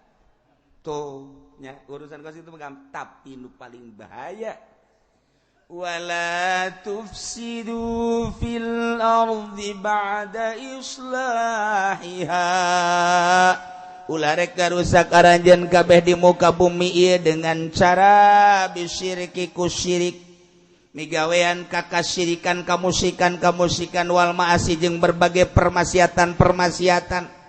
Tuh nya urusan kos itu tapi nu paling bahaya wala tufsidu fil ardi ba'da islahiha ulah rek garusak aranjeun kabeh di muka bumi ieu dengan cara bisyiriki ku syirik migawean ka kasyirikan kamusikan kamusikan wal ma'asi jeung berbagai permaksiatan-permaksiatan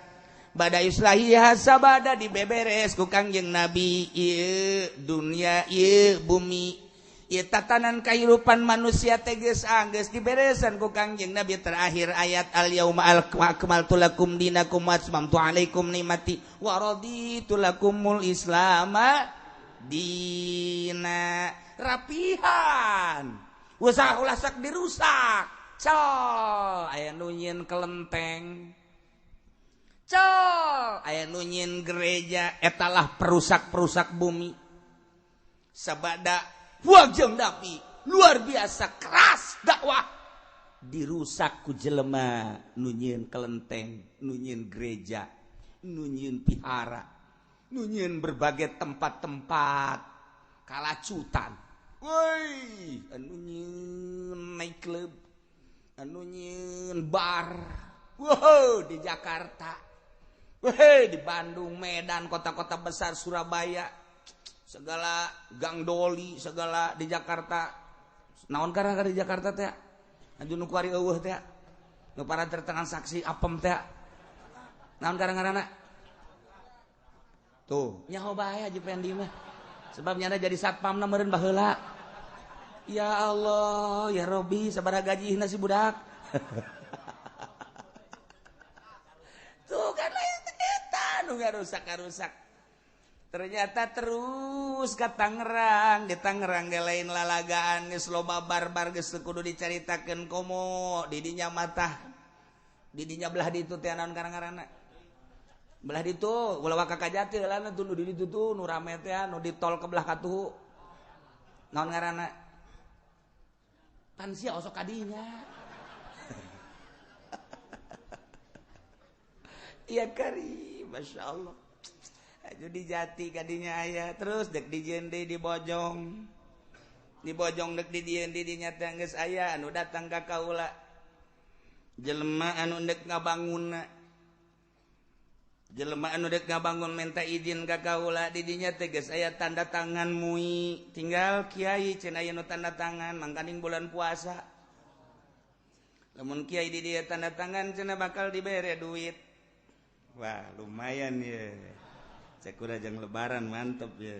bada islahiha sabada dibeberes ku Kangjeng Nabi ieu dunia ieu bumi ieu tatanan kehidupan manusia teh geus anggeus diberesan ku Kangjeng Nabi terakhir ayat al yauma akmaltu lakum dinakum wa atmamtu alaikum nikmati wa raditu lakumul islama dina. Rapihan usah ulah sok dirusak col aya nu nyieun kelenteng col aya nu nyieun gereja etalah perusak-perusak bumi sabada wajeng Nabi luar biasa keras dakwah dirusak ku jelema nu nyieun kelenteng nu nyieun gereja nu nyieun pihara nu nyieun berbagai tempat-tempat kalacutan. Woi, anu nyieun night club, anu nyieun bar. Wow, di Jakarta. Woi, di Bandung, Medan, kota-kota besar Surabaya. Segala gang doli, segala di Jakarta. Naon karena di Jakarta teh? Anu nu kuari eueuh teh. Nu para tertransaksi apem teh. Naon karena? Tuh, nyaho bae Haji Pendi mah. Sebab nyana jadi satpamna meureun baheula. Ya Allah, ya Robi, sabaraha gajihna si budak. Tuh kan lain eta nu ngarusak-ngarusak. Ternyata terus ke Tangerang, di Tangerang ge lain lalagaan geus loba barbar geus kudu dicaritakeun komo di dinya matah. Di dinya belah ditu teh naon karang-karangna. Belah ditu ulah waka ka Jati heula tuh nu di ditu tuh nu rame teh nu di tol ke belah katuhu. Naon ngaranna? Pan sia osok kadinya. Iya kari, Masya Allah. Aju di Jati kadinya aya terus dek di jende di Bojong. Di Bojong dek di dieun di dinya teh geus aya anu datang ka kaula. Jelema anu dek ngabangunna. Jelema anu dek ngabangun minta izin ka kaula di dinya teh geus aya tanda tangan mui. Tinggal kiai cenah aya nu tanda tangan mangkaning bulan puasa. Lamun kiai di dieu tanda tangan cenah bakal dibere duit. Wah, lumayan ya. Cek udah jang lebaran mantep ya.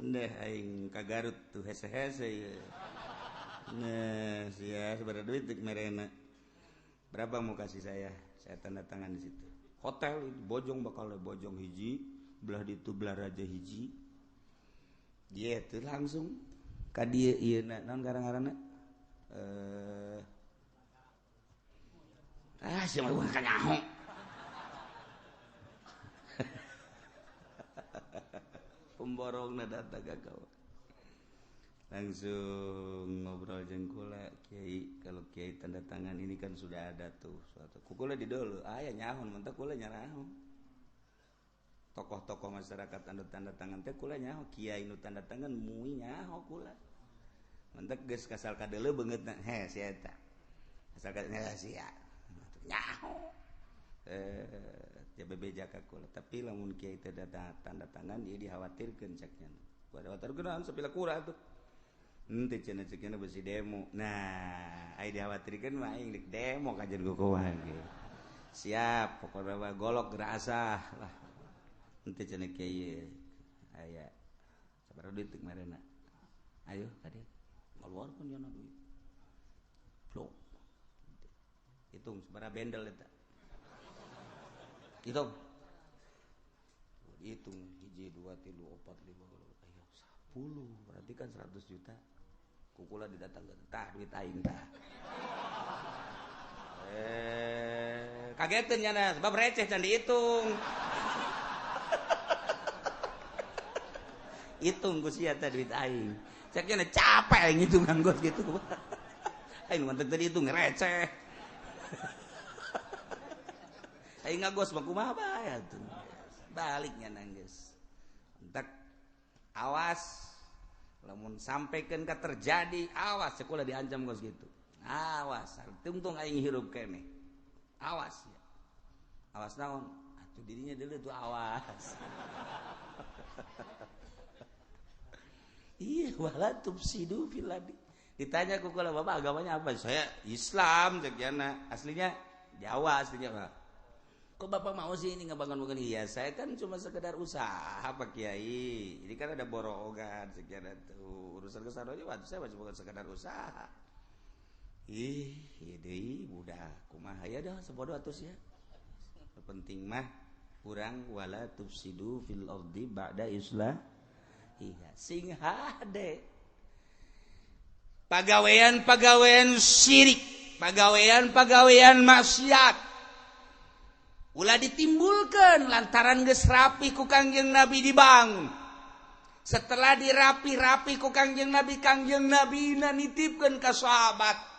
Ndeh aing ka Garut tuh hese-hese ya. Nah, sia sabaraha duit dek merena. Berapa mau kasih saya? Saya tanda tangan di situ. Hotel Bojong bakal Bojong hiji, belah ditu belah raja hiji. Dia tuh langsung ka dieu ieu naon garang-garangna? Sia mah kanyaho. Pemborongna datang ka kau. Langsung ngobrol jeung kula, kiai kalau kiai tanda tangan ini kan sudah ada tuh suatu. Ku kula di dulu, aya nyahun mentak kula nyaraho. Tokoh-tokoh masyarakat anu tanda tangan teh kula nyaho, kiai nu tanda tangan mui nyaho kula. Mentak geus kasal kadeuleu beungeutna, he si eta. Kasal kadeuleu sia. Nyaho. Dia bebeja ka kula, tapi lamun kiai teh tanda tangan ieu dikhawatirkeun ceknya. Khawatirkeun sapila kura tuh. Henteu cenah cekna besi demo. Nah, ai dikhawatirkeun mah aing deuk demo kajen kukumaha ge. Siap, pokona mah golok gerasah lah. Henteu cenah kiai aya sabaraha duit teu marena. Ayo ka dieu. Ngaluarkeun nya duit. Plok. Hitung sabaraha bendel eta. Hitung. Hitung 1 2 3 4 5 ayo 10 berarti kan 100 juta. Kukula didatangkeun tah duit aing tah. Kageteun nyana sebab receh can dihitung. Hitung ku sia teh duit aing. Cek nya capek aing ngitungan gos gitu. Aing mantep tadi hitung receh. Aing ngagos mah kumaha bae atuh. Baliknya nangis. Entak awas lamun sampaikan ka terjadi awas sekolah diancam gos gitu. Awas, tungtung aing hirup keneh. Awas ya. Awas naon? Atuh dirinya dulu tuh awas. Iya, wala tufsidu fil ardi. Ditanya ku kula bapak agamanya apa? Saya Islam cek jana. Aslinya Jawa aslinya, Pak. Kok bapak mau sih ini ngebangun-bangun? Iya, saya kan cuma sekedar usaha Pak Kiai. Ini kan ada borongan sekian tuh. Urusan kesana aja waktu saya cuma sekedar usaha. Ih, ieu deui budak kumaha ya dah sebodoh atus ya. Penting mah urang wala tufsidu fil ardi ba'da islah. Iya, sing hade. Pagawean-pagawean syirik, pagawean-pagawean maksiat ulah ditimbulkan lantaran geus rapi ku Kangjeng Nabi dibangun. Setelah dirapi-rapi ku Kangjeng Nabi, Kangjeng Nabi nitipkeun ka sahabat.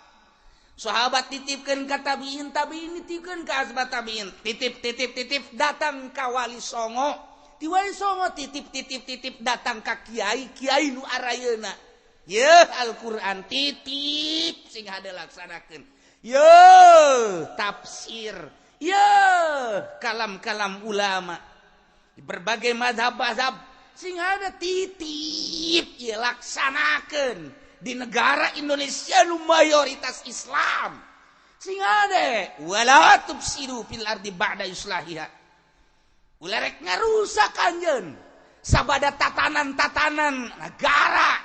Sahabat titipkeun ka tabiin, tabiin nitipkeun ka asbat tabiin. Titip titip titip datang ka Wali Songo. Di Wali Songo titip titip titip datang ka kiai, kiai nu arayeuna. Yeuh Al-Qur'an titip sing hade laksanakeun. Yeuh tafsir. Ya, kalam-kalam ulama berbagai mazhab-mazhab sing ada titip ya laksanakeun di negara Indonesia nu mayoritas Islam. Sing ada wala tufsidu fil ardi ba'da islahiha. Ulah rek ngarusak anjeun sabada tatanan-tatanan negara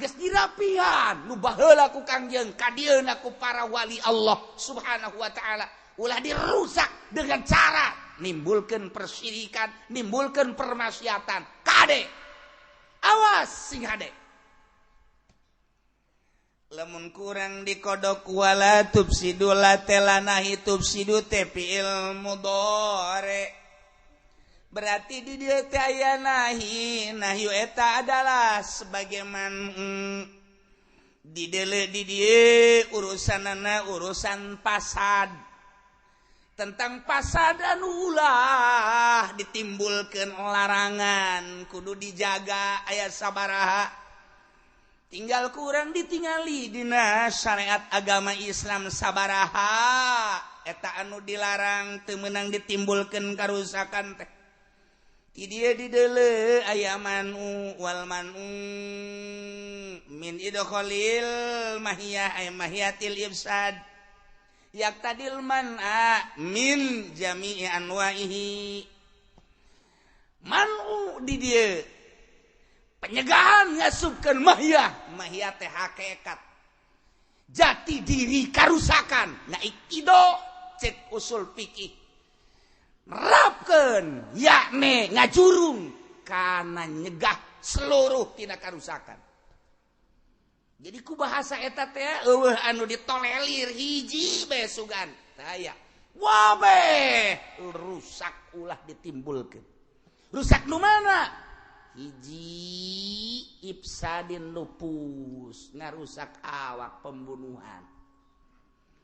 geus dirapihan nu baheula ku Kangjeng kadieuna ku para wali Allah Subhanahu wa taala. Ulah dirusak dengan cara nimbulkan persyirikan, nimbulkan permaksiatan. Kade, awas sing hade. Lamun kurang dikodok wala tufsidu la telanahi tufsidu te fi'il mudhari. Berarti di dieu teh aya nahi, nahyu eta adalah sebagaimana di deuleu di dieu urusanana urusan pasad. Tentang pasadan ulah ditimbulkan larangan kudu dijaga aya sabaraha tinggal kurang ditingali dina syariat agama Islam sabaraha eta anu dilarang teu meunang ditimbulkeun karusakan teh ti dieu di deuleu aya manu wal manu min idkhalil mahiyah ay mahiyatil ifsad yak tadil man'a min jami'i anwa'ihi. Man'u di dieu penyegahan ngasupkeun mahiyah, mahiyah teh hakikat jati diri karusakan. Nah ikido cek usul fikih nerapkeun yakni ngajurung kana nyegah seluruh tina karusakan. Jadi ku bahasa eta teh eueuh anu ditolelir hiji bae sugan. Taya. Wabeh rusak ulah ditimbulkeun. Rusak nu mana? Hiji ifsadin lupus, ngarusak awak pembunuhan.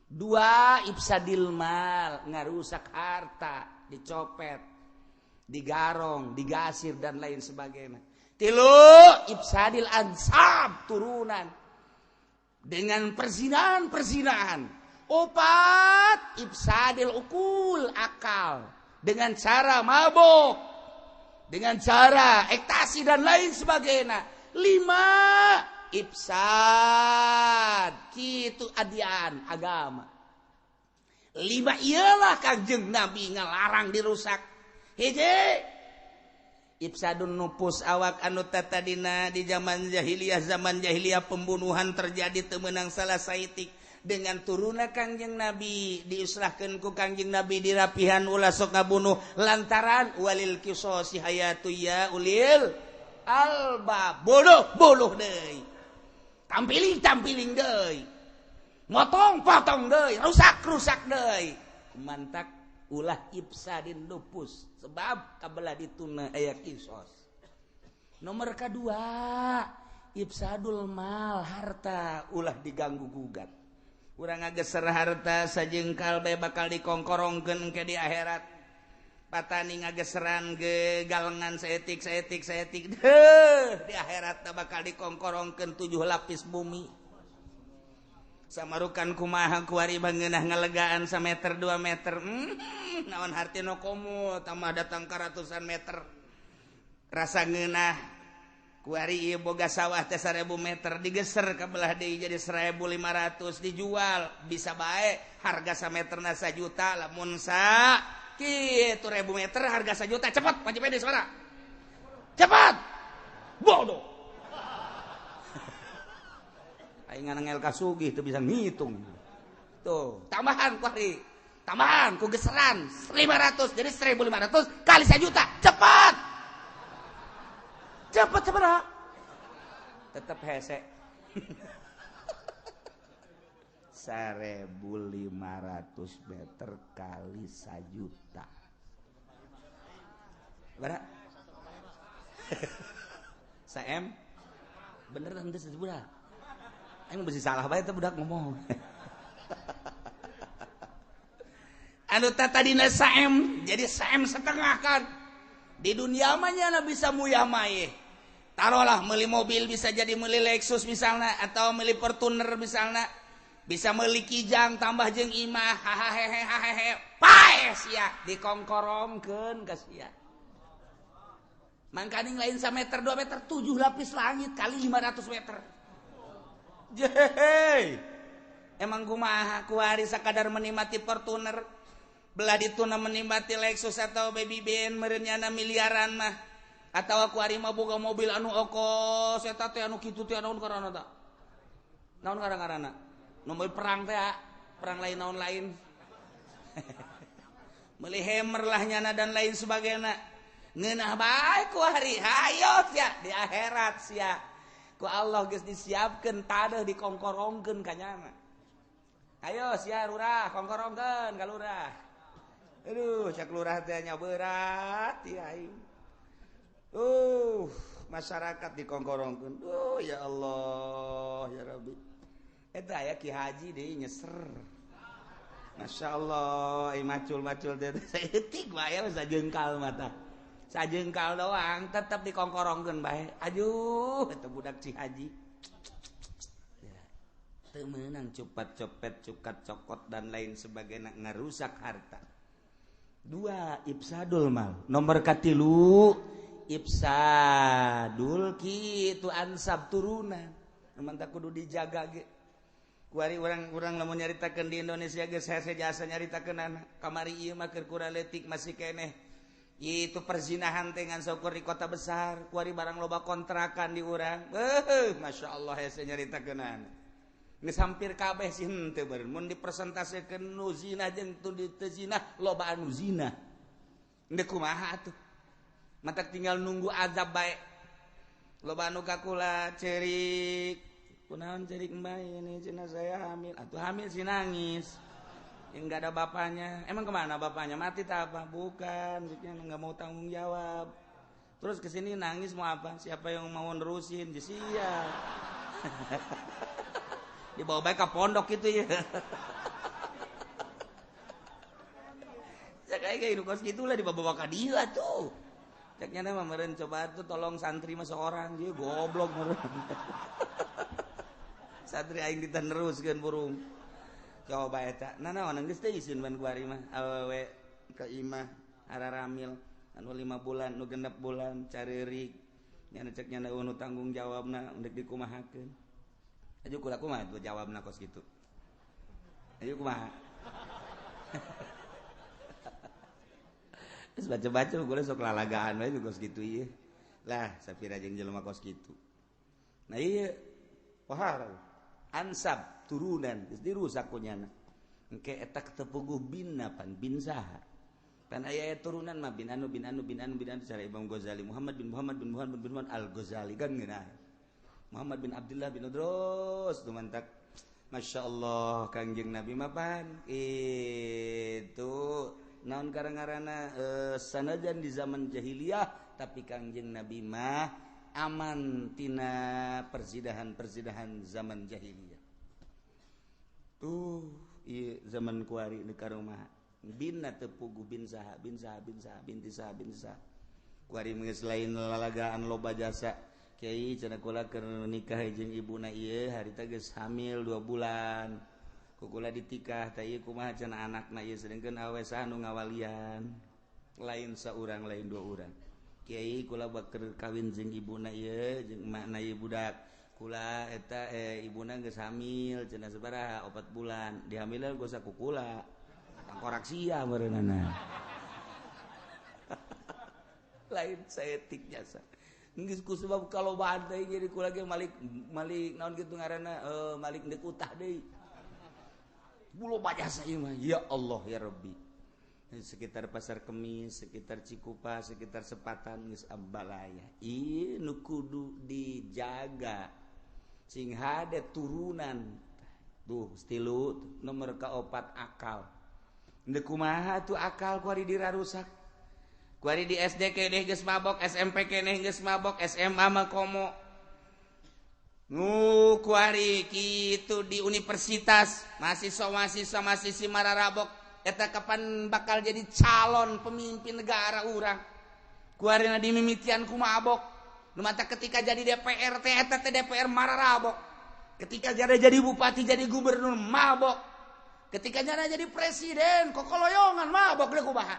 Dua ifsadil mal, ngarusak harta, dicopet, digarong, digasir dan lain sebagainya. Tilu ifsadil ansab, turunan. Dengan perzinahan-perzinahan. Opat ifsadil ukul, akal. Dengan cara mabok, dengan cara ektasi dan lain sebagainya. Lima ifsad kitu adian agama. Lima ialah Kangjeng Nabi ngalarang dirusak. Hiji ifsadun nupus awak anu tatadina di zaman jahiliyah, zaman jahiliyah pembunuhan terjadi teu meunang salah saitik. Dengan turuna Kangjeng Nabi diislahkeun ku Kangjeng Nabi dirapihan ulah sok ngabunuh lantaran walil qisasi hayatu ya ulil alba. Bodoh bodoh deui, tampiling tampiling deui, motong potong deui, rusak rusak deui. Mantak Ulah ifsadin nufus sebab kabelah dituna aya kisos. Nomor kedua ifsadul mal harta ulah diganggu gugat. Urang ngageser harta sajengkal bae bakal dikongkorongkeun ke di akhirat. Patani ngageseran ge galengan saetik saetik saetik deuh di akhirat bakal dikongkorongkeun 7 lapis bumi. Samarukan kumaha kuari bangeunah ngalegaan sameter 2 meter. Naon hartina komo tambah datang ka ratusan meter. Rasa ngeunah kuari ieu boga sawah teh 1000 meter digeser ka belah deui jadi 1500 dijual bisa bae harga sameterna 1 juta lamun sa kitu 1000 meter harga 1 juta cepat Pak Cipede suara. Cepat. Bodoh. Aing nganangel ka sugih teu bisa ngitung. Tuh, tambahan kuari. Tambahan ku geseran 500 jadi 1500 kali 1 juta. Cepat. Cepat sabaraha? Tetep hese. 1500 meter kali 1 juta. Berapa? Saem? Bener henteu sebuah. Aing mesti salah bae teh budak ngomong. Anu tadina saem jadi saem setengah kan. Di dunia mah nya bisa muyah maye. Taruhlah meuli mobil bisa jadi meuli Lexus misalnya atau meuli Fortuner misalnya. Bisa meuli Kijang tambah jeung imah hahaha hahehe paeh sia dikongkorongkeun ka sia. Mangkaning lain sameter 2 meter 7 lapis langit kali 500 meter. Jehe. Emang kumaha kuari sakadar menikmati Fortuner belah dituna menikmati Lexus atau Baby Ben meureun miliaran mah atawa kuari mah boga mobil anu okos eta teh anu kitu teh naon karana ta? Naon karana? Nu perang teh perang lain naon lain. Meuli Hammer lah nyana dan lain sebagainya. Ngeunah bae kuari hayo sia di akhirat sia. Ku Allah geus disiapkeun tadeuh dikongkorongkeun ka nyana. Ayo sia lurah kongkorongkeun ka lurah. Aduh cak lurah teh nya berat ieu aing. Masyarakat dikongkorongkeun. Duh ya Allah ya Rabbi. Eta aya Ki Haji deui nyeser. Masya Allah, macul-macul teh saeutik bae sajengkal mata. Sajengkal doang tetep dikongkorongkeun bae. Aduh, eta budak Ci Haji. Teu meunang cupat copet, cukat cokot dan lain sebagainya ngarusak harta. Dua, ifsadul mal. Nomor katilu, ifsadul kitu ansab turunan. Mantap kudu dijaga ge. Kuari urang-urang lamun nyaritakeun di Indonesia geus hese jasa nyaritakeun anak. Kamari ieu mah keur kurang leutik masih keneh. Itu perzinahan teh ngan saukur di kota besar, kuari barang loba kontrakan di urang. Masya Allah hese nyaritakeun anak. Geus hampir kabeh sih henteu beureun. Mun dipresentasekeun nu zina jeung teu zina, loba anu zina. Endek kumaha atuh? Matak tinggal nunggu azab bae. Loba anu kakula cerik. Kunaon cerik mbak ini cina saya hamil. Atuh hamil sih nangis. Yang enggak ada bapaknya. Emang kemana bapaknya? Mati tak apa? Bukan, maksudnya enggak mau tanggung jawab. Terus kesini nangis mau apa? Siapa yang mau nerusin? Sia. Dibawa baik ke pondok gitu ya. Saya kayak hidup kos gitulah dibawa ke dia tuh. Ceknya nama meren coba tuh tolong santri mah seorang dia goblok meren. Santri aing diteneruskeun burung. Coba eta. Nah naon geus teh isin ban kuari mah awewe ka imah araramil anu 5 bulan nu 6 bulan careurik. Nya cek nya nu tanggung jawabna endek dikumahakeun. Ayo kula kumaha tuh jawabna kos kitu. Ayo kumaha. Terus baca-baca gue sok lalagaan wae kos kitu ieu. Lah sapira jeung jelema kos kitu. Nah ieu wahar ansab turunan geus dirusak ku nyana. Engke eta tepuguh binna pan bin saha. Pan aya turunan mah bin anu bin anu bin anu bin anu cara Imam Ghazali Muhammad bin Muhammad bin Muhammad bin Muhammad Al-Ghazali kan ngeunah. Muhammad bin Abdullah bin Udrus tuh mantak. Masya Allah Kangjeng Nabi mapan itu Naon karang-karana sanajan di zaman jahiliyah tapi Kangjeng Nabi mah aman tina perzidahan-perzidahan zaman jahiliyah. Tuh ieu zaman kuari di karomah binna teu puguh bin saha bin saha bin saha binti saha bin saha. Kuari geus lain lalagaan loba jasa. Kiai cenah kula keur nikah jeung ibuna ieu harita geus hamil 2 bulan. Ku kula ditikah teh ieu kumaha cenah anakna ieu sedengkeun awe saha nu ngawalian. Lain saurang lain dua urang. Kiai kula bakeur kawin jeung ibuna ieu jeung emakna ieu budak. Kula eta ibuna geus hamil cenah sabaraha 4 bulan. Dihamilna geus ku kula. Tangkorak sia meureunana. Lain saetik jasa. Geus ku sebab kalobaan teh jadi kula ge malik malik naon kitu ngaranna malik deuk utah deui. Loba jasa ieu mah ya Allah ya Rabbi. Sekitar Pasar Kemis, sekitar Cikupa, sekitar Sepatan geus abalaya. Ieu nu kudu dijaga. Sing hade turunan. Tuh stilu nomor kaopat akal. Deuk kumaha tuh akal kuari dirarusak. Kuari di SD keneh geus mabok, SMP keneh geus mabok, SMA mah komo. Nu kuari kitu di universitas, mahasiswa-mahasiswa masih mararabok. Eta kapan bakal jadi calon pemimpin negara urang? Kuarina dimimitian ku mabok. Nu mata ketika jadi DPR teh eta teh DPR mararabok. Ketika jadi bupati, jadi gubernur mabok. Ketika jadi presiden kokoloyongan mabok deui kumaha.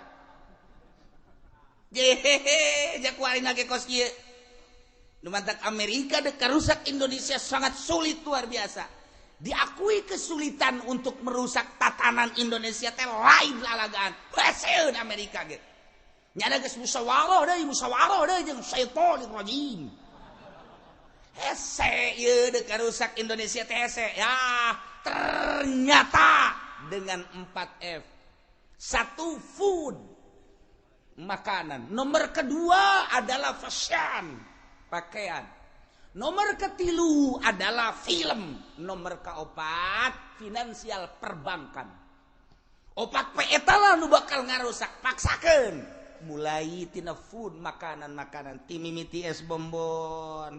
Jehehe, jakuarin lagi kos kieu. Nu mantak Amerika dek rusak Indonesia sangat sulit luar biasa. Diakui kesulitan untuk merusak tatanan Indonesia teh lain lalagaan. Haseun Amerika ge. Nyana geus musyawarah deui jeung syaitonir rajim. Hese ieu dek rusak Indonesia teh hese. Ya, ternyata dengan 4F. 1 food, makanan. Nomor kedua adalah fashion, pakaian. Nomor ketilu adalah film. Nomor keopat finansial perbankan. Opat P eta lah nu bakal ngarusak, paksakeun. Mulai tina food, makanan-makanan, ti mimiti es bonbon,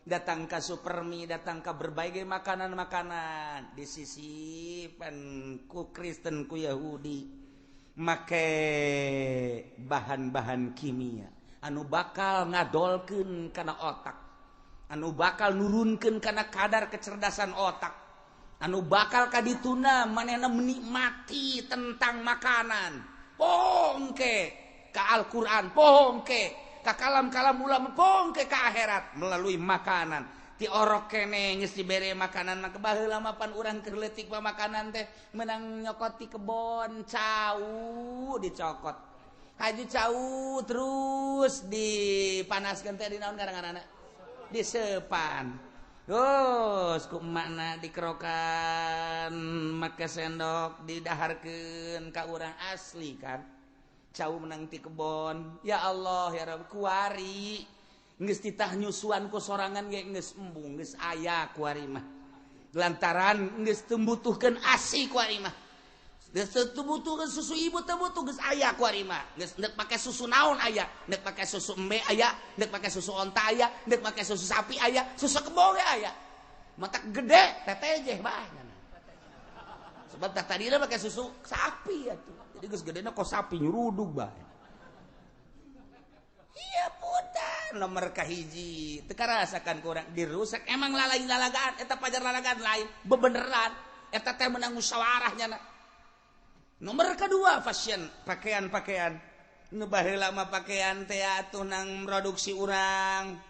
datang ke Supermi, datang ke berbagai makanan-makanan. Disisipan ku Kristen ku Yahudi make bahan-bahan kimia anu bakal ngadolkeun kana otak, anu bakal nurunkeun kana kadar kecerdasan otak, anu bakal kadituna manehna menikmati tentang makanan. Pongke ka Al-Qur'an, pongke ka kalam-kalam ulama, pongke ka akhirat melalui makanan. Ti orok kene geus dibere makanan mah baheula mah pan urang keur leutik mah makanan teh menang nyokot ti kebon cau dicokot. Haji cau terus dipanaskeun teh di naon ngaranna? Disepan. Terus ku emakna dikerokan make sendok didaharkeun ka urang asli kan. Cau menang ti kebon. Ya Allah ya Rabb kuari geus titah nyusuan ku sorangan ge geus embung geus aya kuari mah. Lantaran geus teu butuhkeun asi kuari mah. Geus teu butuhkeun susu ibu teu butuh geus aya kuari mah. Geus neuk pake susu naon aya, neuk pake susu embe aya, neuk pake susu onta aya, neuk pake susu sapi aya, susu kebo ge aya. Matak gede tetejeh bae. Sebab tah tadina pake susu sapi atuh. Jadi geus gedena kok sapi nyurudug bae. Iya putar nomor kahiji teu karasakan kurang dirusak emang lalain lalagaan eta pajar lalagaan lain bebeneran eta teh menang musyawarah nyana. Nomor kedua fashion, pakaian-pakaian. Nu baheula mah pakaian teh atuh nang produksi urang,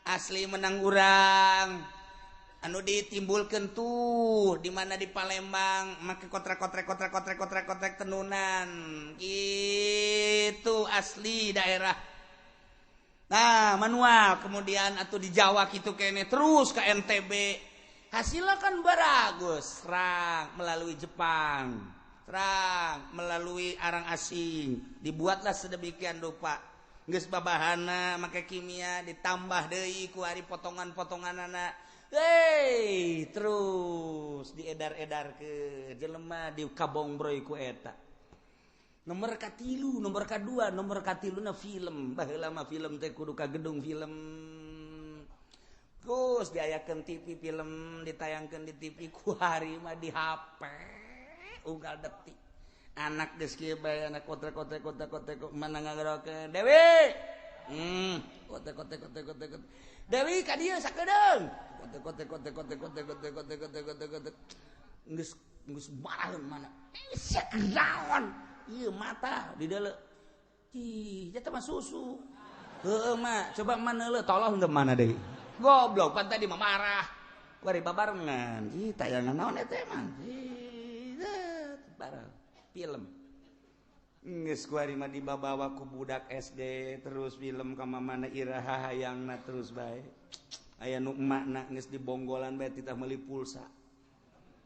asli menang urang. Anu ditimbulkeun tuh di mana di Palembang make kotrek-kotrek kotrek-kotrek kotrek-kotrek tenunan. Itu asli daerah. Nah, manual kemudian atau di Jawa gitu kene terus ke NTB. Hasilnya kan baragus, serang melalui Jepang, serang melalui arang asing, dibuatlah sedemikian rupa. Geus babahana make kimia ditambah deui ku ari potongan-potonganana. Hei, terus diedar-edarkeun jelema di kabongbroy ku eta. Nomor katilu, nomor kadua, nomor katiluna film. Baheula mah film teh kudu ka gedung film. Terus diayakeun TV film, ditayangkeun di TV ku hari mah di HP. Unggal detik. Anak geus kieu bae anak kotrek-kotrek kotrek-kotrek mana ngagerokeun. Dewi. Kotrek-kotrek kotrek-kotrek. Dewi ka dieu sakedeung. Kotrek-kotrek kotrek-kotrek kotrek-kotrek kotrek-kotrek kotrek. Geus geus maraheun mana. Sia kenaon. Iya mata di dalam. Ih, eta mah susu. Heueuh mah, coba mana leuh tolong teu mana deui. Goblok pan tadi mah marah. Bari babarengan. Ih, tayangan naon eta emang. Ih, bareng film. Geus kuari mah dibabawa ku budak SD terus film ka mamana iraha hayangna terus bae. Aya nu emakna geus dibonggolan bae titah meuli pulsa.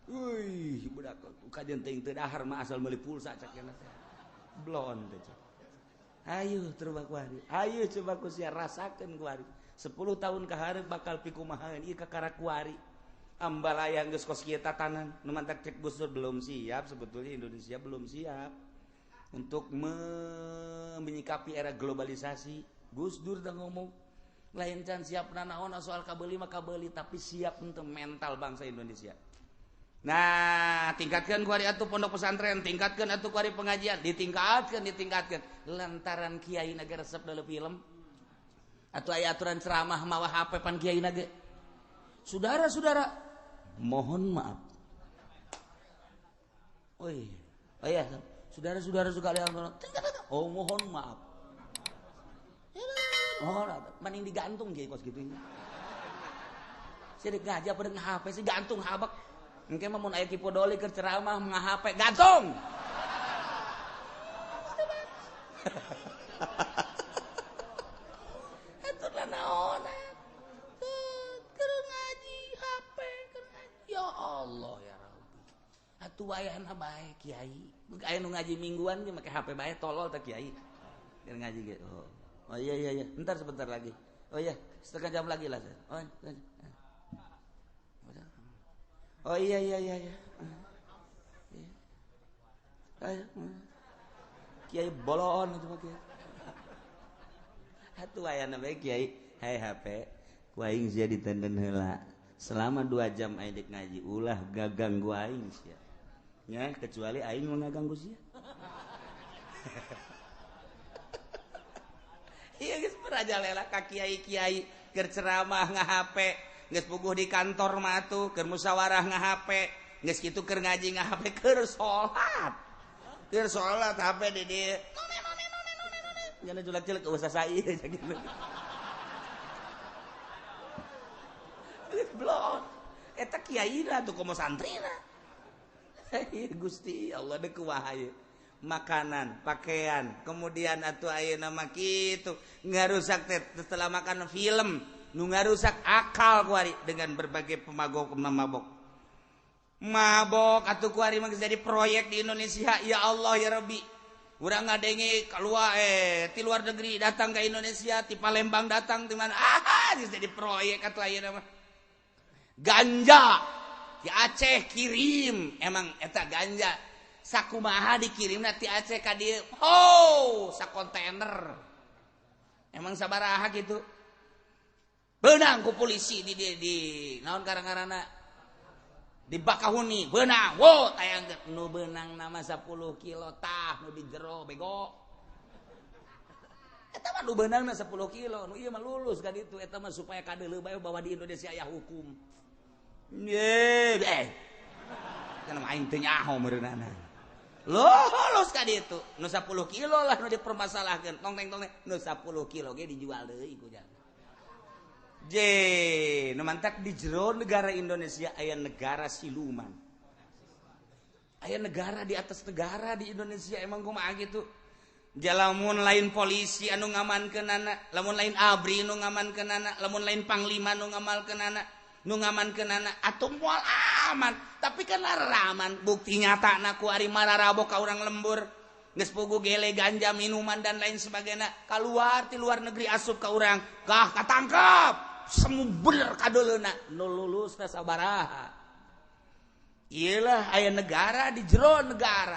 Wih, budak kajian teuing teu dahar mah asal meuli pulsa cak cenah teh. Blon teh cak. Ayo coba kuari. Ayo coba ku sia rasakeun kuari. 10 tahun ka hareup bakal pikumahaeun ieu kakara kuari. Ambalaya geus kos kieu tatanan. Nu mantak cek Gus Dur belum siap, sebetulnya Indonesia belum siap untuk menyikapi era globalisasi. Gus Dur dah ngomong lain can siap nanaon soal kabeuli mah kabeuli, tapi siap untuk mental bangsa Indonesia. Nah, tingkatkan kuari atuh pondok pesantren, tingkatkan atuh kuari pengajian, ditingkatkan, ditingkatkan. Lantaran kiai naga resep dalam film atau aya aturan ceramah mawa HP pan kiai naga. Saudara-saudara, mohon maaf. Oh iya, oh iya, saudara-saudara sekalian, oh mohon maaf. Oh, mending digantung kiai kos gitu. Saya ngaji apa dengan HP sih gantung habak. Engke mah mun aya Ki Podoli keur ceramah nga-HP gantung. Atuh naon keur ngaji HP keur ngaji. Ya Allah ya Rabbi. Atuh wayahna bae kiai. Aya nu ngaji mingguan ge make HP bae tolol teh kiai. Keur ngaji ge. Oh. Oh iya iya iya, entar sebentar lagi. Oh iya, setengah jam lagi lah. Oh, oh iya iya iya iya. Iya. Kiai bolon itu mah kiai. Atuh ayana bae kiai, hai HP, ku aing sia ditenden heula. Selama 2 jam aing dek ngaji ulah gaganggu aing sia. Nya kecuali aing mau ngaganggu sia. Iya geus merajalela ka kiai-kiai keur ceramah nga-HP. Geus puguh di kantor mah atuh keur musyawarah nga-HP, geus kitu keur ngaji nga-HP, keur salat. Keur salat HP di dieu. None none none none none. Jana julak-julak eueuh sasai gitu. Geus blon. Eta kiaina tuh komo santrina. Gusti Allah deuk kumaha ieu. Makanan, pakaian, kemudian atuh ayeuna mah kitu ngarusak teh setelah makan film nu ngarusak akal kuari dengan berbagai pemabok mabok. Mabok atuh kuari mah jadi proyek di Indonesia. Ya Allah ya Rabbi. Urang ngadenge keluar ti luar negeri datang ke Indonesia, ti Palembang datang ti mana. Ah, jadi proyek atuh ayeuna mah. Ganja di Aceh kirim, emang eta ganja sakumaha dikirimna ti Aceh ka dieu. Oh, sakontainer. Emang sabaraha gitu. Benang ku polisi di naon karang-karana di Bakahuni benang, wo tayang nu benang nama 10 kilo tah nu di jero bego. Eta mah nu benangna 10 kilo, nu ieu mah lulus ka ditu eta mah supaya kadeuleu bae bahwa di Indonesia aya hukum. Ye, kan mah aing teu nyaho meureunana. Lulus ka ditu, nu 10 kilo lah nu dipermasalahkeun, tong teng tong nu 10 kilo ge dijual deui ku jang. J, nu mantak di jero negara Indonesia aya negara siluman. Aya negara di atas negara di Indonesia emang kumaha gitu. Lamun lain polisi anu ngamankeunana, lamun lain ABRI nu ngamankeunana, lamun lain panglima nu ngamalkeunana, nu ngamankeunana atuh moal aman. Tapi kan aman, bukti nyatana ku ari mararabok ka urang lembur. Geus pugu gele ganja minuman dan lain sebagainya kaluar ti luar negeri asup ka urang, kah katangkep. Semu bener kadoleuna nu lulus teh sabaraha. Iyalah aya negara di jero negara.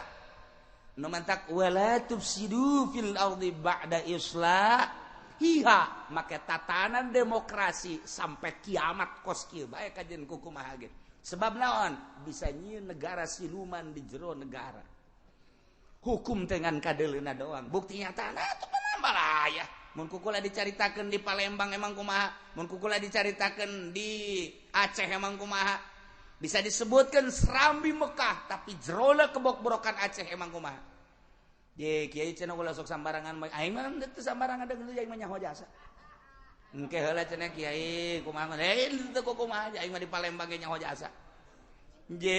Nu mantak wala tufsidu fil ardi ba'da islahiha, make tatanan demokrasi sampai kiamat kos kieu bae kajen ku kumaha ge. Sebab naon? Bisa nyieun negara siluman di jero negara. Hukum dengan kadeleuna doang. Bukti nyata nah atuh panambalaya. Mun kukula dicaritakeun di Palembang emang kumaha, mun kukula dicaritakeun di Aceh emang kumaha. Bisa disebutkan Serambi Mekah, tapi jerona kebok-borokan Aceh emang kumaha. Ye kiai cenah ulah sok sambarangan, aing mah teu sambarangan deung aing mah nyaho jasa. Engke heula cenah kiai kumaha, teu kumaha aing mah di Palembang ge nyaho jasa. Je,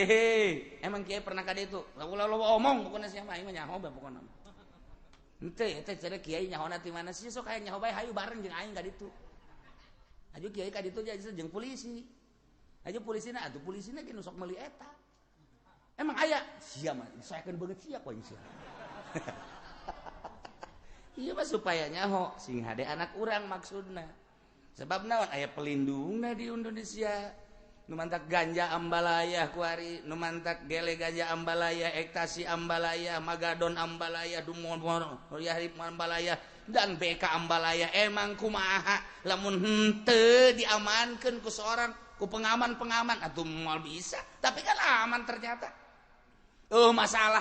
emang kiai pernah ka ditu? Ulah loba omong pokona sia mah aing mah nyaho bae pokona. Henteu eta cenah kiai nyahona ti mana sih sok aya nyaho bae hayu bareng jeung aing ka ditu. Hayu kiai ka ditu jeung polisi. Hayu polisina atuh polisina ge nu sok meuli eta. Emang aya sia mah disaekeun beungeut sia ku aing sia. Ieu mah supaya nyaho sing hade anak urang maksudna. Sebab naon aya pelindungna di Indonesia. Nu mantak ganja ambalaya kuari, nu mantak gele ganja ambalaya, ektasi ambalaya, magadon ambalaya, dumon yahrib ambalaya, dan BK ambalaya. Emang kumaha lamun henteu diamankeun ku seorang ku pengaman-pengaman atuh moal bisa, tapi kan aman ternyata. Oh masalah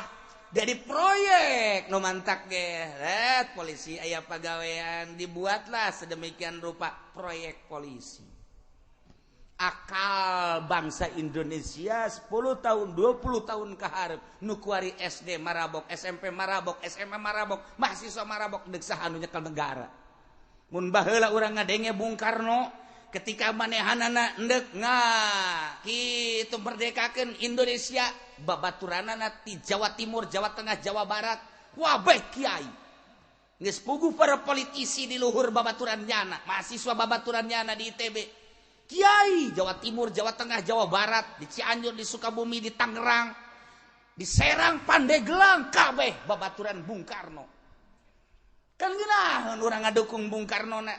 jadi proyek nu mantak ge polisi aya pagawean dibuatlah sedemikian rupa proyek polisi. Akal bangsa Indonesia 10 tahun 20 tahun kaharep nu kuari SD marabok, SMP marabok, SMA marabok, mahasiswa marabok deuk saha anu nyekel negara. Mun baheula urang ngadenge Bung Karno ketika manehanana endek kitu merdekakeun Indonesia babaturanana ti Jawa Timur, Jawa Tengah, Jawa Barat wabeh kiai. Geus puguh para politisi di luhur babaturan nyana, mahasiswa babaturan nyana di ITB. Kiai Jawa Timur, Jawa Tengah, Jawa Barat, di Cianjur, di Sukabumi, di Tangerang, di Serang, Pandeglang, kabeh babaturan Bung Karno. Kan geunaheun urang ngadukung Bung Karno na.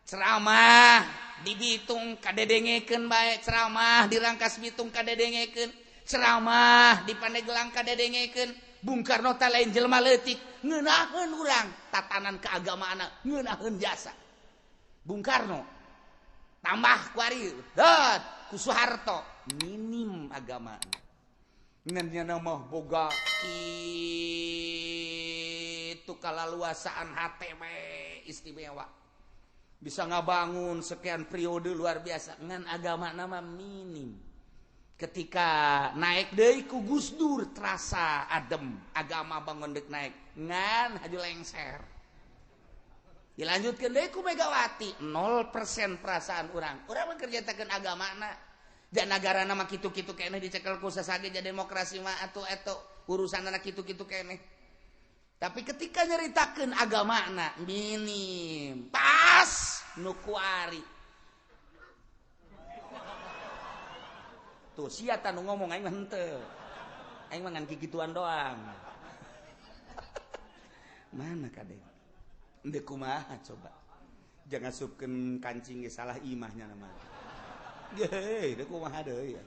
Ceramah di Bitung kadedengekeun bae, ceramah di Rangkas Bitung kadedengekeun, ceramah di Pandeglang kadedengekeun. Bung Karno teh lain jelema leutik, ngeunaheun urang tatanan keagamaan, ngeunaheun jasa. Bung Karno tambah kuari dat ku Soeharto minim agama ngan nya mah boga kitu kalaluasaan hate we istimewa bisa ngabangun sekian periode luar biasa ngan agama nama minim. Ketika naik deui ku Gus Dur terasa adem agama bangun deuk naik ngan haju lengser. Dilanjutkan deui ku Megawati 0% perasaan urang. Urang mah kerjatakeun agamana. Dan nagarana mah kitu-kitu keneh dicekel ku sasage jadi demokrasi mah atuh eta urusanana kitu-kitu keneh. Tapi ketika nyeritakeun agamana minim, pas nu kuari. Tuh sia tah nu ngomong aing mah henteu. Aing mah ngan kikituan doang. Mana kadeng? Ndek kumaha coba. Jangan supkeun kancing ge salah imahnya nama. Geuh, ndek kumaha deui ya.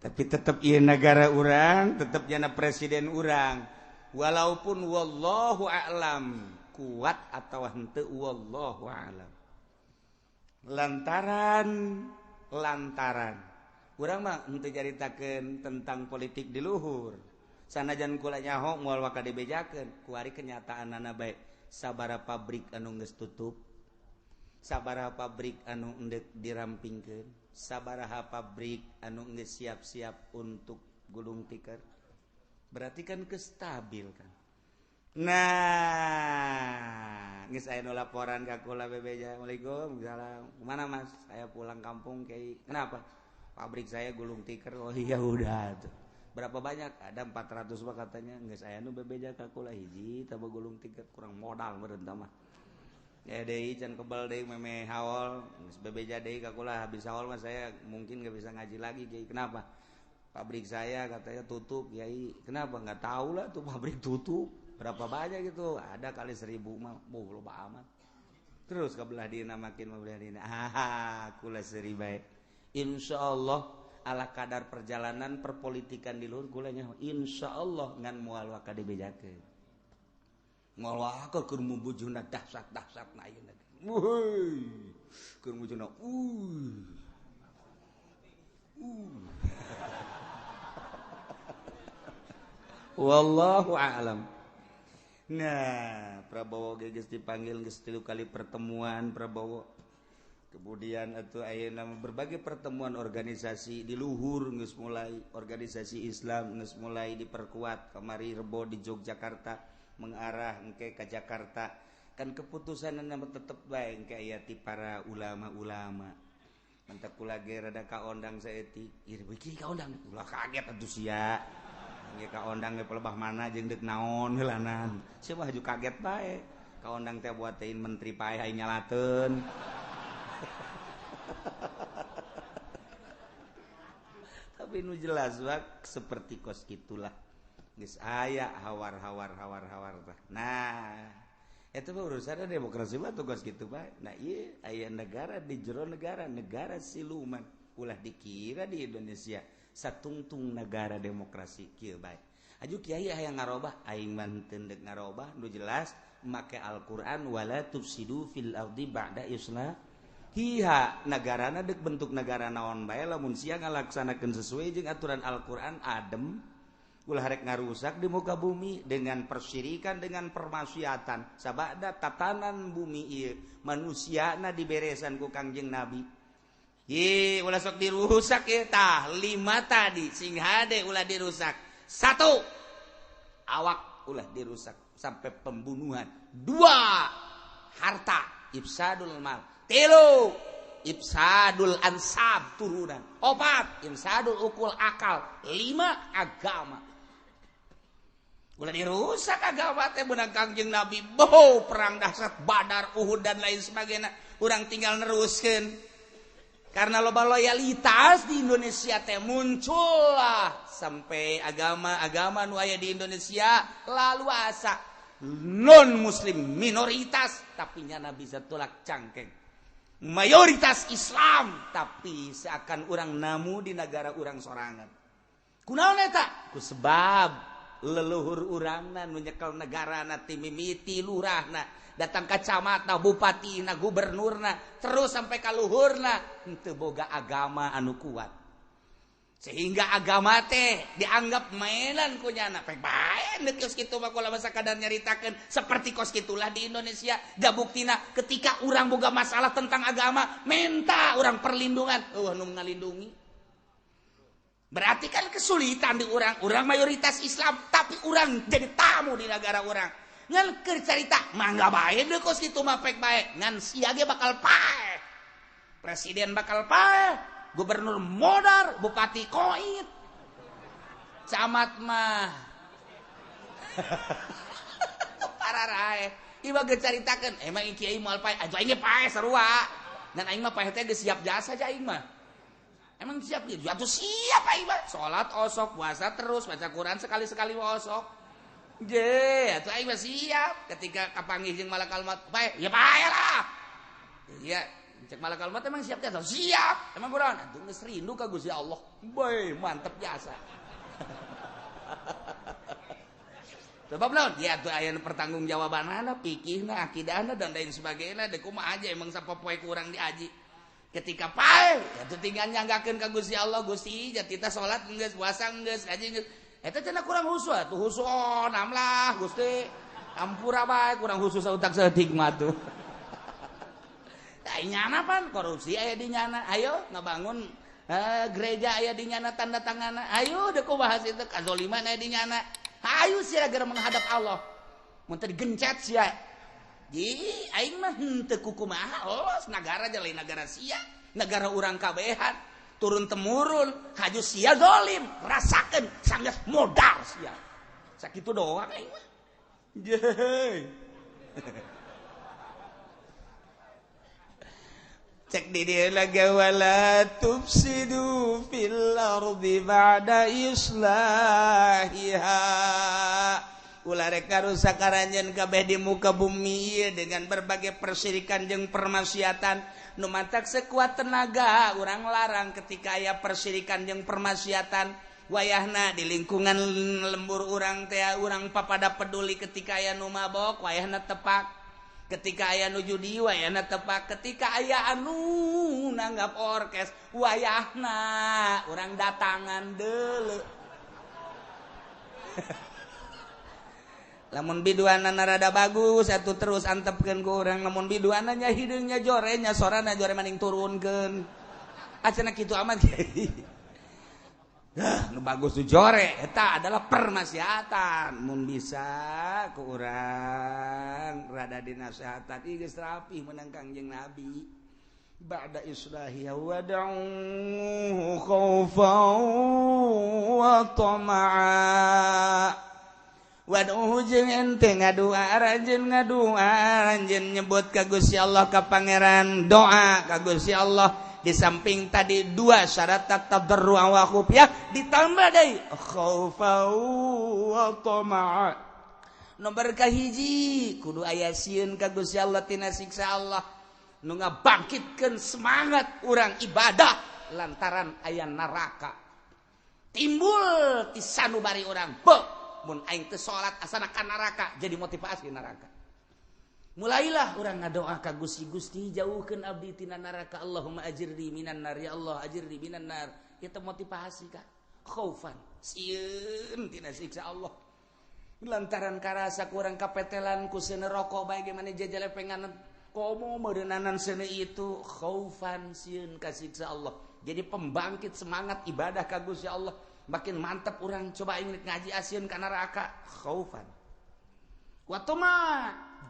Tapi tetep ieu negara urang, tetep jana presiden urang. Walaupun wallahu a'lam kuat atau henteu wallahu a'lam. Lantaran urang mah henteu caritakeun tentang politik di luhur. Sanajan kula nyaho moal waka dibejakeun kuari kenyataanana bae sabaraha pabrik anu geus tutup, sabaraha pabrik anu endek dirampingkeun, sabaraha pabrik anu geus siap-siap untuk gulung tikar. Berarti kan kestabil kan. Nah, geus aya nu laporan ka kula bebeja, "Assalamualaikum, salam. Kemana Mas? Saya pulang kampung kiai." "Kenapa?" "Pabrik saya gulung tikar." "Oh iya udah tuh." Berapa banyak? Ada 400 pak katanya. Nggak saya nu bebeja ka kula hiji taba gulung tiket kurang modal meureun tah mah. Ya deui can kebal deui meme haol, geus bebeja deui ka kula habis haol mah saya mungkin nggak bisa ngaji lagi kiai. Kenapa? Pabrik saya katanya tutup kiai. Kenapa? Nggak tahu lah tuh pabrik tutup. Berapa banyak gitu? Ada kali 1000 mah. Boh loba amat. Terus ka belah dina makin belah dina. Ah, kula seuri bae. Insyaallah Ala kadar perjalanan perpolitikan di luhur kula nyaho insyaallah ngan moal waka dibejakeun. Moal waka keur mubujuna dahsyat-dahsyatna ayeuna. Wuih. Keur mubujuna Wallahu a'lam. Nah, Prabowo geus dipanggil geus 3 kali pertemuan Prabowo. Kemudian atuh ayeuna berbagai pertemuan organisasi di luhur geus mulai, organisasi Islam geus mulai diperkuat. Kamari Rebo di Yogyakarta mengarah engke ka Jakarta. Kan keputusanna tetep bae engke aya ti para ulama-ulama. Mantak kula ge rada kaondang saeutik. Ieu beuki kaondang, ulah kaget atuh sia. Nge kaondang ge pelebah mana jeung deuk naon heulanan. Sia mah haju kaget bae. Kaondang teh buatein menteri paeh aing nyalateun. Tapi nu jelas bak seperti kos kitulah. Geus aya hawar-hawar hawar-hawar tah. Nah, eta mah urusan demokrasi mah tugas kitu bae. Nah, ieu aya negara di jero negara, negara siluman. Ulah dikira di Indonesia satungtung negara demokrasi kieu bae. Aju kiai hayang ngarobah, aing mah teu deuk ngarobah, nu jelas make Al-Qur'an wala tufsidu fil ardi ba'da islahiha. Nagarana deuk bentuk negara naon bae lamun sia ngalaksanakeun sesuai jeung aturan Al-Qur'an adem, ulah rek ngarusak di muka bumi dengan persyirikan, dengan permaksiatan. Sabada tatanan bumi ieu manusiana diberesan ku Kangjeng Nabi. Ye, ulah sok dirusak ya tah 5 tadi sing hade ulah dirusak. 1, awak ulah dirusak sampai pembunuhan. 2, harta ifsadul mal. 3, ifsadul ansab turunan. 4, ifsadul ukul akal. 5, agama. Ulah dirusak agama teh beunang Kangjeng Nabi. Boh, perang dahsyat Badar, Uhud dan lain sebagainya. Urang tinggal neruskeun. Karena loba loyalitas di Indonesia teh muncullah sampai agama-agama nu aya di Indonesia lalu asa non muslim minoritas tapi nyana bisa tolak cangkeng. Mayoritas Islam tapi seakan urang namu di negara urang sorangan. Kunaon eta? Ku sebab leluhur urangna nu nyekel negarana ti mimiti lurahna datang ka camatna, bupatina, gubernurna, terus sampai ka luhurna henteu boga agama anu kuat. Sehingga agama teh dianggap mainan ku nyana. Pek bae deuk geus kitu mah kula mah sakadar nyaritakeun seperti kos kitulah di Indonesia. Da buktina ketika urang boga masalah tentang agama, minta urang perlindungan, eueuh nu ngalindungi. Berarti kan kesulitan di urang, urang mayoritas Islam tapi urang jadi tamu di negara urang. Ngan keur carita mangga bae deui kos kitu mah pek bae, ngan sia ge bakal paeh. Presiden bakal paeh, gubernur modar, bupati koit. Camat mah pararae. Ieu mah geus caritakeun, emang kiai moal paeh, atuh aing ge paeh sarua. Ngan aing mah paeh teh geus siap jasa aja aing mah. Emang siap gitu? Atuh siap aing mah. Salat osok, puasa terus, baca Quran sekali-sekali osok. Je, atuh aing mah siap ketika kapanggih jeung malakal maut. Paeh, ya paeh lah. Iya, cek malakal maut emang siap jasa? Siap. Emang kurang? Atuh geus rindu ka Gusti Allah. Bae, mantep jasa. Sebab naon? Ya atuh aya pertanggungjawabanana, fikihna, akidahna dan lain sebagainya. Deuk kumaha aja emang sapopoe kurang diaji. Ketika paeh, atuh tinggal nyanggakeun ka Gusti Allah, Gusti, jatita salat geus, puasa geus, ngaji geus. Eta cenah kurang khusus atuh khusus namlah Gusti. Ampura bae kurang khusus utak saeutik mah tuh. Tah nyana pan korupsi aya di nyana. Ayo ngabangun gereja aya di nyana tanda tanganna. Ayo deuk bahas itu kazoliman aya di nyana. Ayo sia geura menghadap Allah. Mun teu digencet sia. Ji aing mah henteu kukumaha los nagara aja lain nagara sia, nagara urang kabehan. Turun temurun haju sia dolim rasakeun sanggeus modar sia sakitu doang aing mah. Jehe. Cek di dieu lagi wala tufsidu fil ardi ba'da islahiha. Ulah rek ngarusak aranjeun kabeh di muka bumi ieu dengan berbagai persirikan jeung permaksiatan. Nu matak sekuat tenaga urang larang ketika aya persirikan jeung permaksiatan. Wayahna di lingkungan lembur urang teh urang papada peduli ketika aya nu mabok wayahna tepak, ketika aya nu judi wayahna tepak, ketika aya anu nanggap orkes wayahna urang datangan deuleu. Lamun biduanana rada bagus atuh terus antepkeun ku urang, lamun biduanana hideungnya jorenya sorana jore maning turunkeun. Acana kitu amat kiai. Hah, nu bagus nu jore eta adalah permaksiatan. Mun bisa ku urang rada dinasehatan ieu geus rapih menang Kangjeng Nabi. Ba'da islahi wad'u khaufan wa tama'a. Waduh jeung ente ngadua aranjeun nyebut ka Gusti Allah ka Pangeran doa ka Gusti Allah. Di samping tadi dua syarat tadarru wa khufyah ditambah deui khaufa wa tama'a. Nomor kahiji kudu aya sieun ka Gusti Allah tina siksa Allah nu ngabangkitkeun semangat urang ibadah lantaran aya neraka. Timbul ti sanubari urang beuh mun aing teu salat asana ka neraka jadi motivasi neraka. Mulailah urang ngadoa ka Gusti, Gusti jauhkeun abdi tina neraka, Allahumma ajirni minan nar, ya Allah ajirni minan nar. Eta motivasi ka khaufan sieun tina siksa Allah. Lantaran karasa kurang kapetelan ku seuneu rokok bae ge mane jajalepengan komo meureunnanan seuneu itu khaufan sieun ka siksa Allah. Jadi pembangkit semangat ibadah ka Gusti Allah. Makin mantap orang coba ingin ngaji asieun ka neraka khaufan wa tama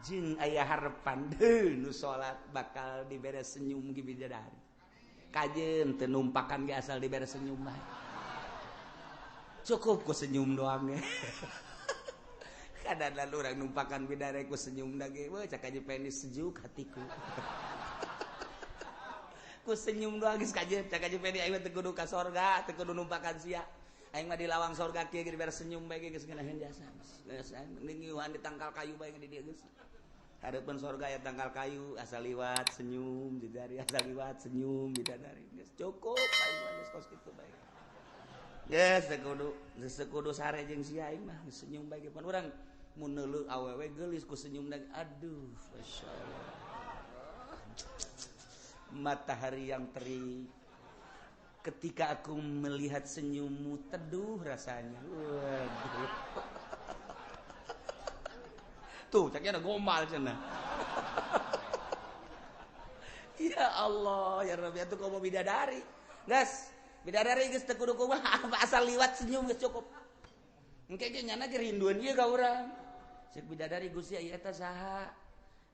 jeung aya harepan deui nu salat bakal dibere senyum ge bidadari kajeun teu numpakan ge asal dibere senyum bae cukup ku senyum doang ge. Kadang urang numpakan bidadari ku senyum da ge we cak aja penis sejuk hatiku. Ku senyum doang geus kajeun cak aja penis aing teu kudu ka sorga teu kudu numpakan sia. Aing mah di lawang sorga kieu ge dibere senyum bae ge geus ngeunaheun jasa. Geus ngiuhan di tangkal kayu bae di dieu geus. Hareupeun sorga aya tangkal kayu asal liwat senyum bidadari asal liwat senyum bidadari geus cukup aing mah geus kos kitu bae. Geus teu kudu sare jeung sia aing mah geus senyum bae ge pan urang mun neuleuh awewe geulis ku senyum da aduh masyaallah. Matahari yang terik ketika aku melihat senyummu teduh rasanya. Waduh. Tuh, caknya ada gombal cenah. Ya Allah, ya Rabbi atuh komo bidadari. Geus, bidadari geus teu kudu kumaha asal liwat senyum geus cukup. Engke ge nyana ge rindueun ieu ka urang. Ceuk bidadari Gusti ieu eta saha?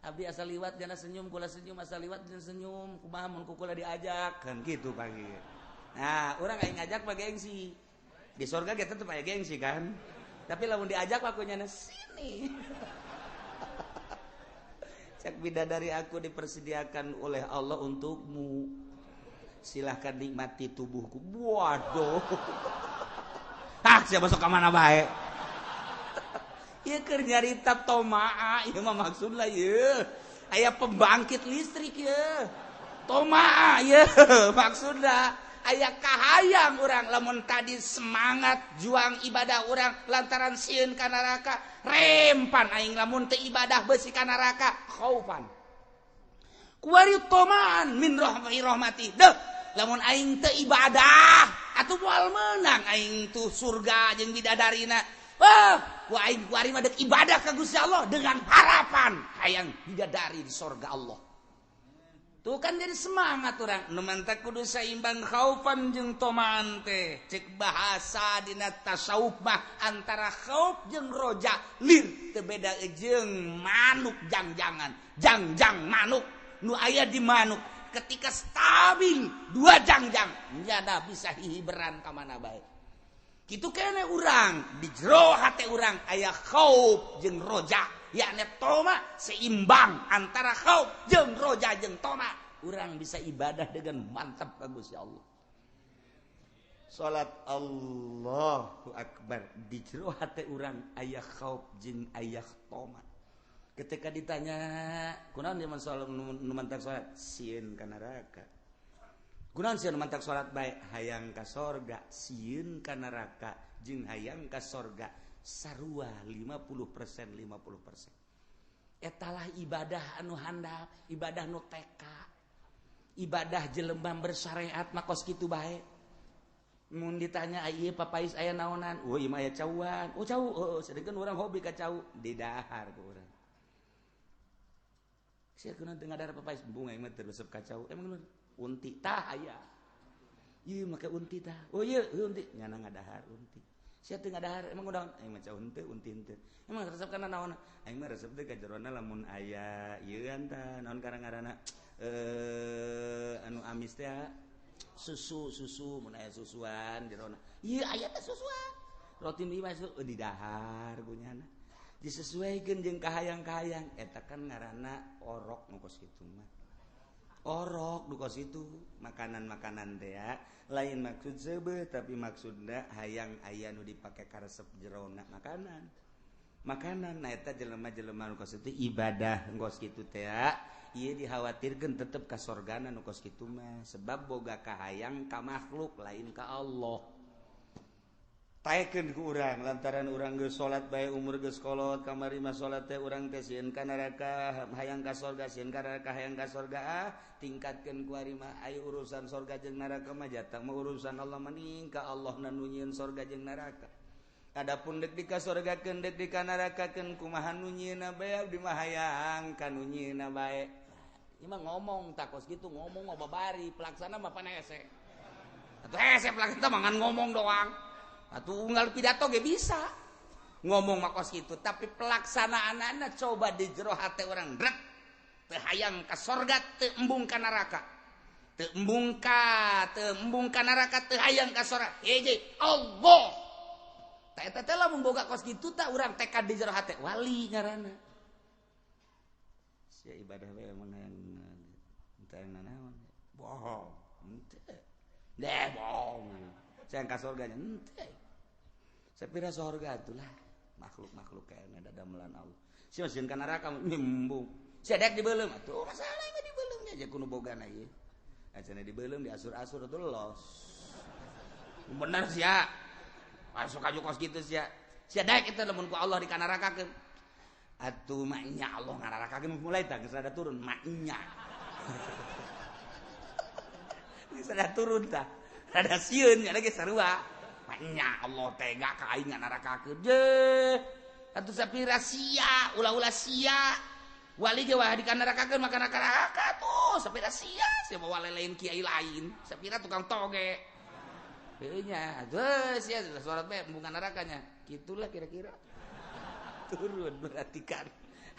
Abdi asal liwat jana senyum, kula senyum asal liwat jana senyum, kumaha mun ku kula diajak kan gitu pagi. Nah, urang aing ngajak mah gengsi. Di sorga ge tetep aya gengsi kan. Tapi lamun diajak mah kunyana sini. Cak bidadari aku dipersediakan oleh Allah untukmu. Silahkan nikmati tubuhku. Waduh. Ah, siapa masuk ke mana bae? Ieu keur nyarita tomaa, ieu mah maksudna ieu. Aya pembangkit listrik ieu. Tomaa ieu maksudna. Aya kahayang urang lamun tadi semangat juang ibadah urang lantaran sieun ka neraka, rempan aing lamun teu ibadah beusi ka neraka khaufan. Kuari tomaan min rahmati. Deuh, lamun aing teu ibadah atuh moal meunang aing tuh surga jeung bidadarina. Wah, ku aing kuari mah deuk ibadah ka Gusti Allah dengan harapan hayang bidadari di sorga Allah. Tuh kan jadi semangat orang. Nu mantak kudu saimbang khaufan jeung tomaan teh. Cek bahasa dina tasawuf mah antara khauf jeung roja lir teu beda jeung manuk jangjangan. Jangjang manuk nu aya di manuk ketika stabil dua jangjang nyada bisa hihiberan ka mana bae. Kitu kene urang di jero hate urang aya khauf jeung roja. Yakni toma seimbang antara khauf jeung roja jeung toma. Urang bisa ibadah dengan mantap ka Gusti Allah. Salat Allahu Akbar di jero hate urang aya khauf jeung aya tomat. Ketika ditanya kunaon dia salat nu mantak salat sieun ka neraka. Kunaon sieun mantak salat bae hayang ka sorga, sieun ka neraka jeung hayang ka sorga sarua 50% 50%. Etalah ibadah anu handap, ibadah nu TK. Ibadah jelema bersyariat mah kos kitu bae. Mun ditanya ieu papais aya naonan, oh ieu mah aya cauan. Oh cau, oh sedengkeun urang hobi ka cau, didahar ku urang. Sia kunaon teu ngadahar papais, bunga ieu mah teu resep ka cau. Emang bener unti tah aya. Ieu make unti tah. Oh ieu unti, nyana ngadahar unti. Sia teu ngadahar, emang udah aing mah cau henteu, unti henteu. Emang resep kana naon? Aing mah resep teh ka jerona lamun aya ieu tah, naon karang-ngaranna anu amis teh susu mun aya susuan jerona. Ieu aya teh susuan. Roti nu ieu masuk didahar ku nyana. Disesuaikeun jeung kahayang-kahayang eta kan ngaranna orok nu kos kitu mah. Orok nu kos itu makanan-makanan teh lain maksud seubeuh tapi maksudna hayang aya nu dipake karesep jerona makanan. Makanan nah eta jelema-jelema nu kos itu ibadah kos kitu teh ieu dikhawatirkeun tetep ka sorgana nu kos kitu mah sebab boga kahayang ka makhluk lain ka Allah. Taekeun ku urang lantaran urang geus salat bae umur geus kolot kamari mah salat teh urang teh sieun ka neraka hayang ka sorga sieun ka neraka hayang ka sorga ah tingkatkeun ku ari mah aya urusan sorga jeung neraka mah jatah mah urusan Allah mending ka Allah nu nyieun sorga jeung neraka. Adapun dek di ka sorgakeun dek di ka nerakakeun kumaha nu nyieunna bae abdi mah hayang ka nu nyieunna bae. Ieu mah ngomong takos kitu ngomong mah babari pelaksana mah pan hese. Atuh hese pelaksana mah ngan ngomong doang. Atuh unggal pidato ge bisa. Ngomong mah kos kitu tapi pelaksanaanana coba di jero hate urang drek teu hayang ka sorga teu embung ka neraka. Teu embung ka neraka teu hayang ka sorga. Hiji Allah. Tah eta teh lamun boga kos kitu tah urang tekad di jero hate wali ngaranna. Sia ibadah we emang hayang teu nanaon. Bohong. Henteu. Deh bohong. Saya ka sorganya henteu. Sapira sorga atulah makhluk-makhluk kayaknya dadamelan Allah. Sia sieun ka neraka nyembung. Sia dek dibeuleum atuh masalah mah dibeuleum nya kudu bogana ieu. Acana dibeuleum diasur-asur atuh los. Bener sia. Masuk aja kos kitu sia. Sia dek eta lamun ku Allah dikanarakakeun. Atuh maknya Allah ngararakakeun mulai tah geus rada turun maknya. Geus rada turun tah. Rada sieun nya geus sarua. Maknya Allah tega ka aing ngararakakeun. Je. Atuh sapira sia, ulah-ulah sia. Wali ge wah dikanarakakeun maka neraka tuh sapira sia, sia bawa lain kiai lain, sapira tukang toge. Heuh nya, atuh sia surat bae embungan nerakanya. Gitulah kira-kira. Turun berarti kan.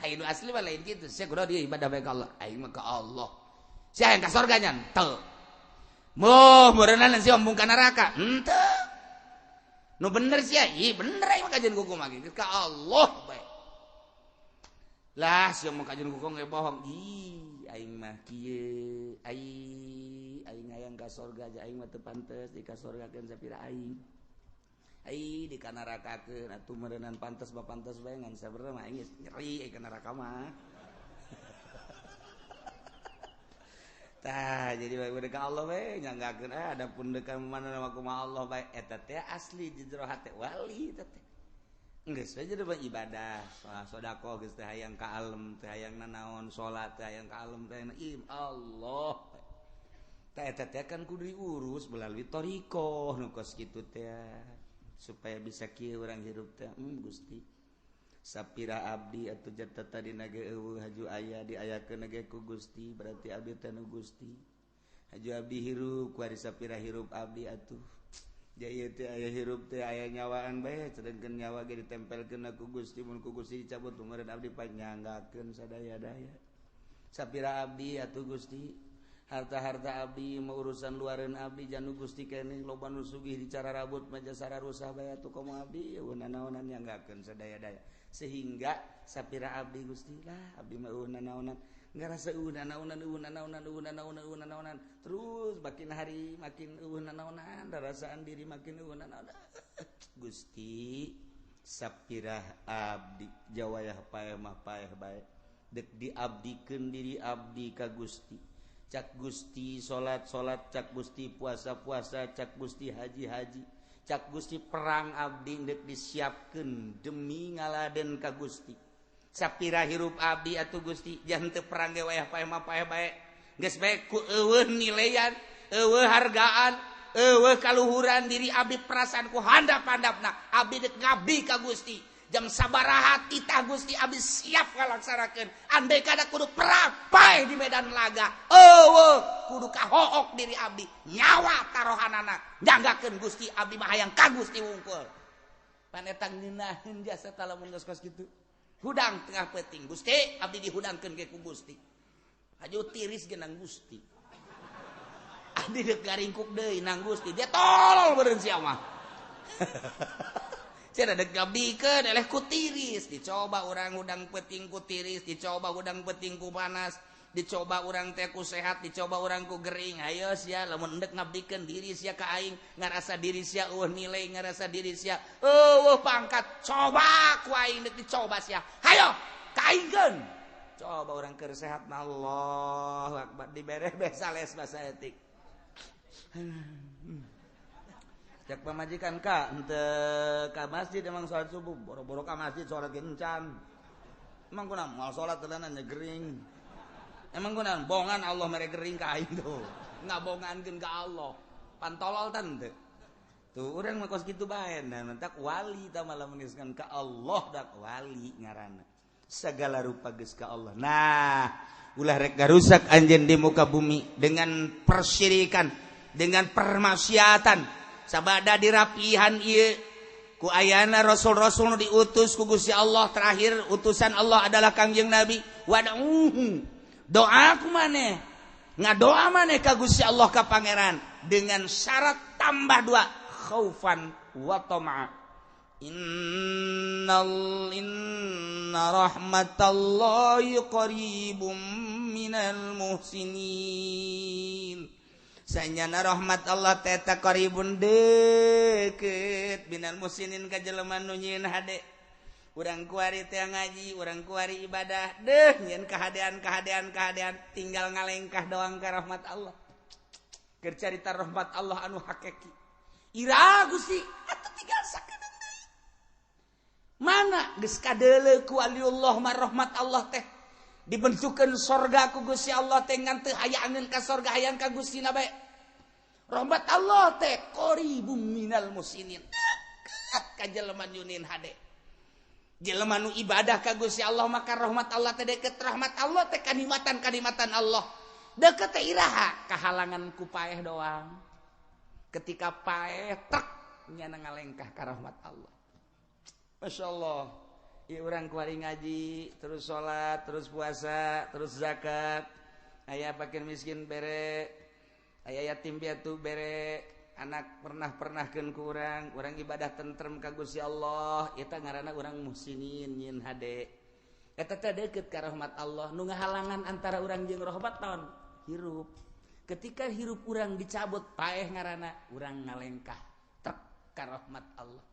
Hayu nu asli mah lain kitu. Sia kudu dia ibadah bae ka Allah. Aing mah ka Allah. Sia yang ka sorga nya henteu. Moh meureunana sia embung ka neraka. Henteu. Nu bener sia, ih bener aing mah kajian kuku mah ka Allah bae. Lah sia mah kajian kuku ge bohong. Ih aing mah kieu, aing hayang ka sorga aja aing mah teu pantes di ka sorgakeun sapira aing. Ai di ka nerakakeun atuh meureunnan pantes mah pantes bae ngan sabenerna mah aing geus nyeri ka neraka mah. Tah jadi bae ka Allah we nyanggakeun adapun deuk mana mah kumaha Allah bae eta teh asli di jero hate wali eta teh. Geus we jadi ibadah, sedekah geus teh hayang ka alem, teh hayang nanaon, salat teh hayang ka alem teh im Allah. Tah eta teh kan kudu diurus melalui thariqah nu kos kitu teh supaya bisa kieu urang hirup teh Gusti. Sapira abdi atuh jata tadi nage eueuh haju aya diayakeun nage ku Gusti berarti abdi teh nu Gusti. Haju abdi hirup ku ari sapira hirup abdi atuh. Jaya teh aya hirup teh aya nyawaan bae sedengkeun nyawa ge ditempelkeun ku Gusti mun ku Gusti dicabut meureun abdi panyanggakeun sadaya-daya. Sapira abdi atuh Gusti harta-harta abdi mau urusan luareun abdi janu Gusti keneh loba nu sugih dicara rabut maja sararusah bae atuh komo abdi eueuh nanaonan nyanggakeun sadaya-daya. Sehingga sapira abdi Gusti lah abdi mah eueuh nanaonan Ngarasa eueuh nanaonan eueuh nanaonan eueuh nanaonan eueuh nanaonan. Terus makin hari makin eueuh nanaonan, rasaan diri makin eueuh nanaonan. Gusti sapirah abdi jawayah paeh mah paeh bae. Dek diabdikeun diri abdi ka Gusti. Cak Gusti salat-salat, cak Gusti puasa-puasa, cak Gusti haji-haji, cak Gusti perang abdi dek disiapkeun demi ngaladen ka Gusti. Sapira hirup abdi atuh Gusti jangan teu perang ge wayah paeh mah paeh bae. Geus bae ku eueuh nilean, eueuh hargaan, eueuh kaluhuran diri abdi perasaan ku handap-handapna abdi dek ngabdi ka Gusti. Jam sabaraha titah Gusti abdi siap ngalaksanakeun. Andai kada kudu perang paeh di medan laga, eueuh kudu kahook diri abdi, nyawa tarohanana nyanggakeun Gusti abdi mah hayang ka Gusti wungkul. Pan eta ngeunaheun jasa talamun geus kos kitu. Hudang tengah peuting Gusti abdi dihudangkeun ge ku Gusti. Haju tiris ge nang Gusti. Abdi deuk garingkuk deui nang Gusti. Dia tolol beureun sia mah. Cenah dek ngabdikeun eleh ku tiris, dicoba urang hudang peuting ku tiris, dicoba hudang peuting ku panas, dicoba urang teh ku sehat, dicoba urang ku gering. Ayo sia lamun endek ngabdikeun diri sia ka aing, ngarasa diri sia eueuh nilai, ngarasa diri sia eueuh pangkat, coba ku aing dek dicoba sia. Hayo ka aingkeun. Coba urang keur sehat mah Allahu akbar dibere beh sales basa etik. Cek pamajikan ka henteu ka masjid emang salat subuh, boro-boro ka masjid salat ge encan. Emang kunaon moal salat teuleunana gering. Emang kunaon bongan Allah mere gering ka aing tuh. Ngabongankeun ka Allah. Pantolol tan teu. Tuh urang mah kos kitu bae nah mentak wali tah malah meniskan ka Allah dak wali ngaranna. Segala rupa geus ka Allah. Nah, ulah rek garusak anjeun di muka bumi dengan persyirikan, dengan permaksiatan. Sabada dirapihan ieu ku ayana rasul-rasul nu diutus ku Gusti Allah, terakhir utusan Allah adalah Kangjeng Nabi. Wad'uhu, doa ku maneh, ngadoa maneh ka Gusti Allah ka Pangeran dengan syarat tambah dua, khaufan wa tama'a. Innal inna rahmatallahi qaribum minal muhsinin. Sanyana rahmat Allah teta qaribun deket minal muhsinin ka jelema nu nyieun hade. Urang kuari teh ngaji, urang kuari ibadah, deuh nyieun kahadean-kahadean kahadean tinggal ngalengkah doang ka rahmat Allah. Keur carita rahmat Allah anu hakiki. Ira Gusti atuh tinggal sakedeung deui. Mana geus kadeuleu ku waliullah mah rahmat Allah teh. Dibentukeun sorga ku Gusti Allah teh ngan teu hayangeun ka sorga hayang ka Gustina bae. Rahmat Allah teh qaribum minal musinin. Deket ka jelema nyunin hade. Jelema nu ibadah ka Gusti Allah maka rahmat Allah teh deket. Rahmat Allah teh kanikmatan-kanikmatan Allah. Deket teh iraha kahalangan ku paeh doang. Ketika paeh trek nyana ngalengkah ka rahmat Allah. Masya Allah. Ya urang kuari ngaji, terus sholat, terus puasa, terus zakat. Aya fakir miskin bere, aya yatim piatu bere, anak pernah-pernahkeun ku urang, urang ibadah tentrem ka Gusti Allah, eta ngaranna urang muhsinin nyieun hade. Eta teh deukeut ka rahmat Allah, nu ngahalangan antara urang jeung rahmat naon? Hirup. Ketika hirup urang dicabut paeh ngaranna, urang ngalengkah trek ka rahmat Allah.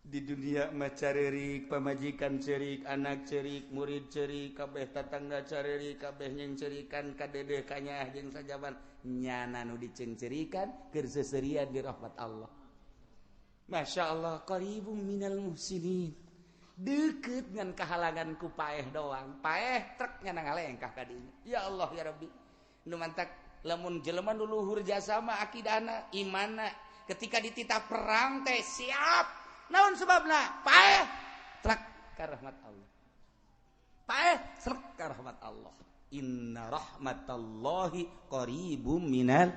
Di dunia mah carerik, pamajikan cerik, anak cerik, murid cerik, kabeh tatangga carerik, kabeh nyeng cerikan, kadedeh kanyaah jeung sajaban nyana nu diceungcerikan keur seserian di rahmat Allah. Masya Allah, qaribum minal muhsinin. Deket ngan kahalangan ku paeh doang. Paeh trek nyana ngalengkah ka dinya. Ya Allah ya Rabbi. Nu mantak lamun jelema nu luhur jasa mah akidahna, imanna, ketika dititah perang teh siap. Naon sebabna? Paeh trek ka rahmat Allah. Paeh trek ka rahmat Allah. Inna rahmatallahi qaribum minal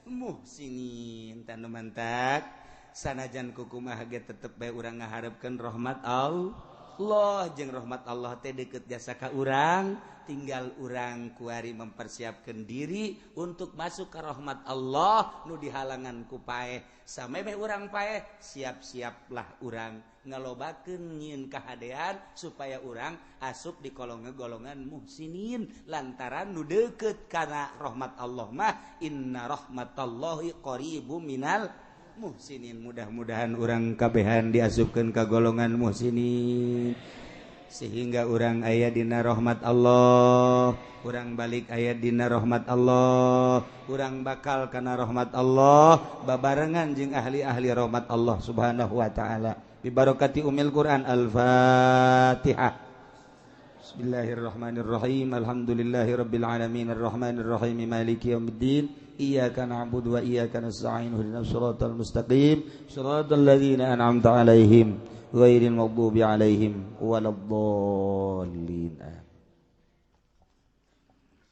muhsinin. Tanu mantak sanajan kukumaha ge tetep bae urang ngaharepkeun rahmat Allah. Allah jeung rahmat Allah teh deket jasa ka urang, tinggal urang kuari mempersiapkan diri untuk masuk ke rahmat Allah nu dihalangan ku paeh. Samemeh urang paeh, siap-siaplah urang ngalobakeun nyieun kahadean supaya urang asup di golongan muhsinin lantaran nu deukeut kana rahmat Allah mah inna rahmatallahi qaribum minal muhsinin. Mudah-mudahan urang kabehan diasupkeun ka golongan muhsinin sehingga urang aya dina rahmat Allah, urang balik aya dina rahmat Allah, urang bakal kana rahmat Allah babarengan jeung ahli-ahli rahmat Allah subhanahu wa ta'ala. Bibarakati umil Quran. Al-Fatihah. Bismillahirrahmanirrahim. Alhamdulillahirabbil alamin arrahmanirrahim maliki yaumiddin. Iyyaka na'budu wa iyyaka nasta'in ihdinas siratal mustaqim siratal ladzina an'amta 'alaihim ghairil maghdubi 'alaihim waladdallin.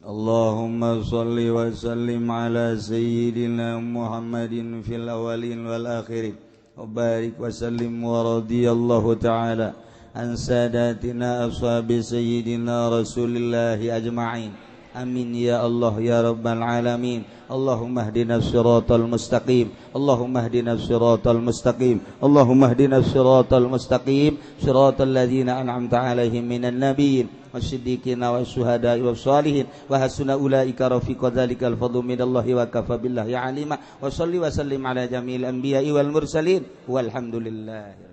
Allahumma shalli wa sallim ala sayyidina Muhammadin fil awwalin wal akhirin wa barik wa sallim wa radiyallahu ta'ala an sadatina ashabi sayyidina Rasulillahi ajma'in. Amin ya Allah ya Rabbal alamin. Allahumma ihdinas siratal mustaqim. Allahumma ihdinas siratal mustaqim. Allahumma ihdinas siratal mustaqim. Siratal ladzina an'amta 'alaihim minan nabiyyin wasiddiqina wasyuhada'i wassalihin wa hasuna ulaika rafiqa dzalikal fadlu minallahi wa kafa billahi alima. Wa shalli wa sallim ala jami'il anbiya'i wal mursalin walhamdulillah.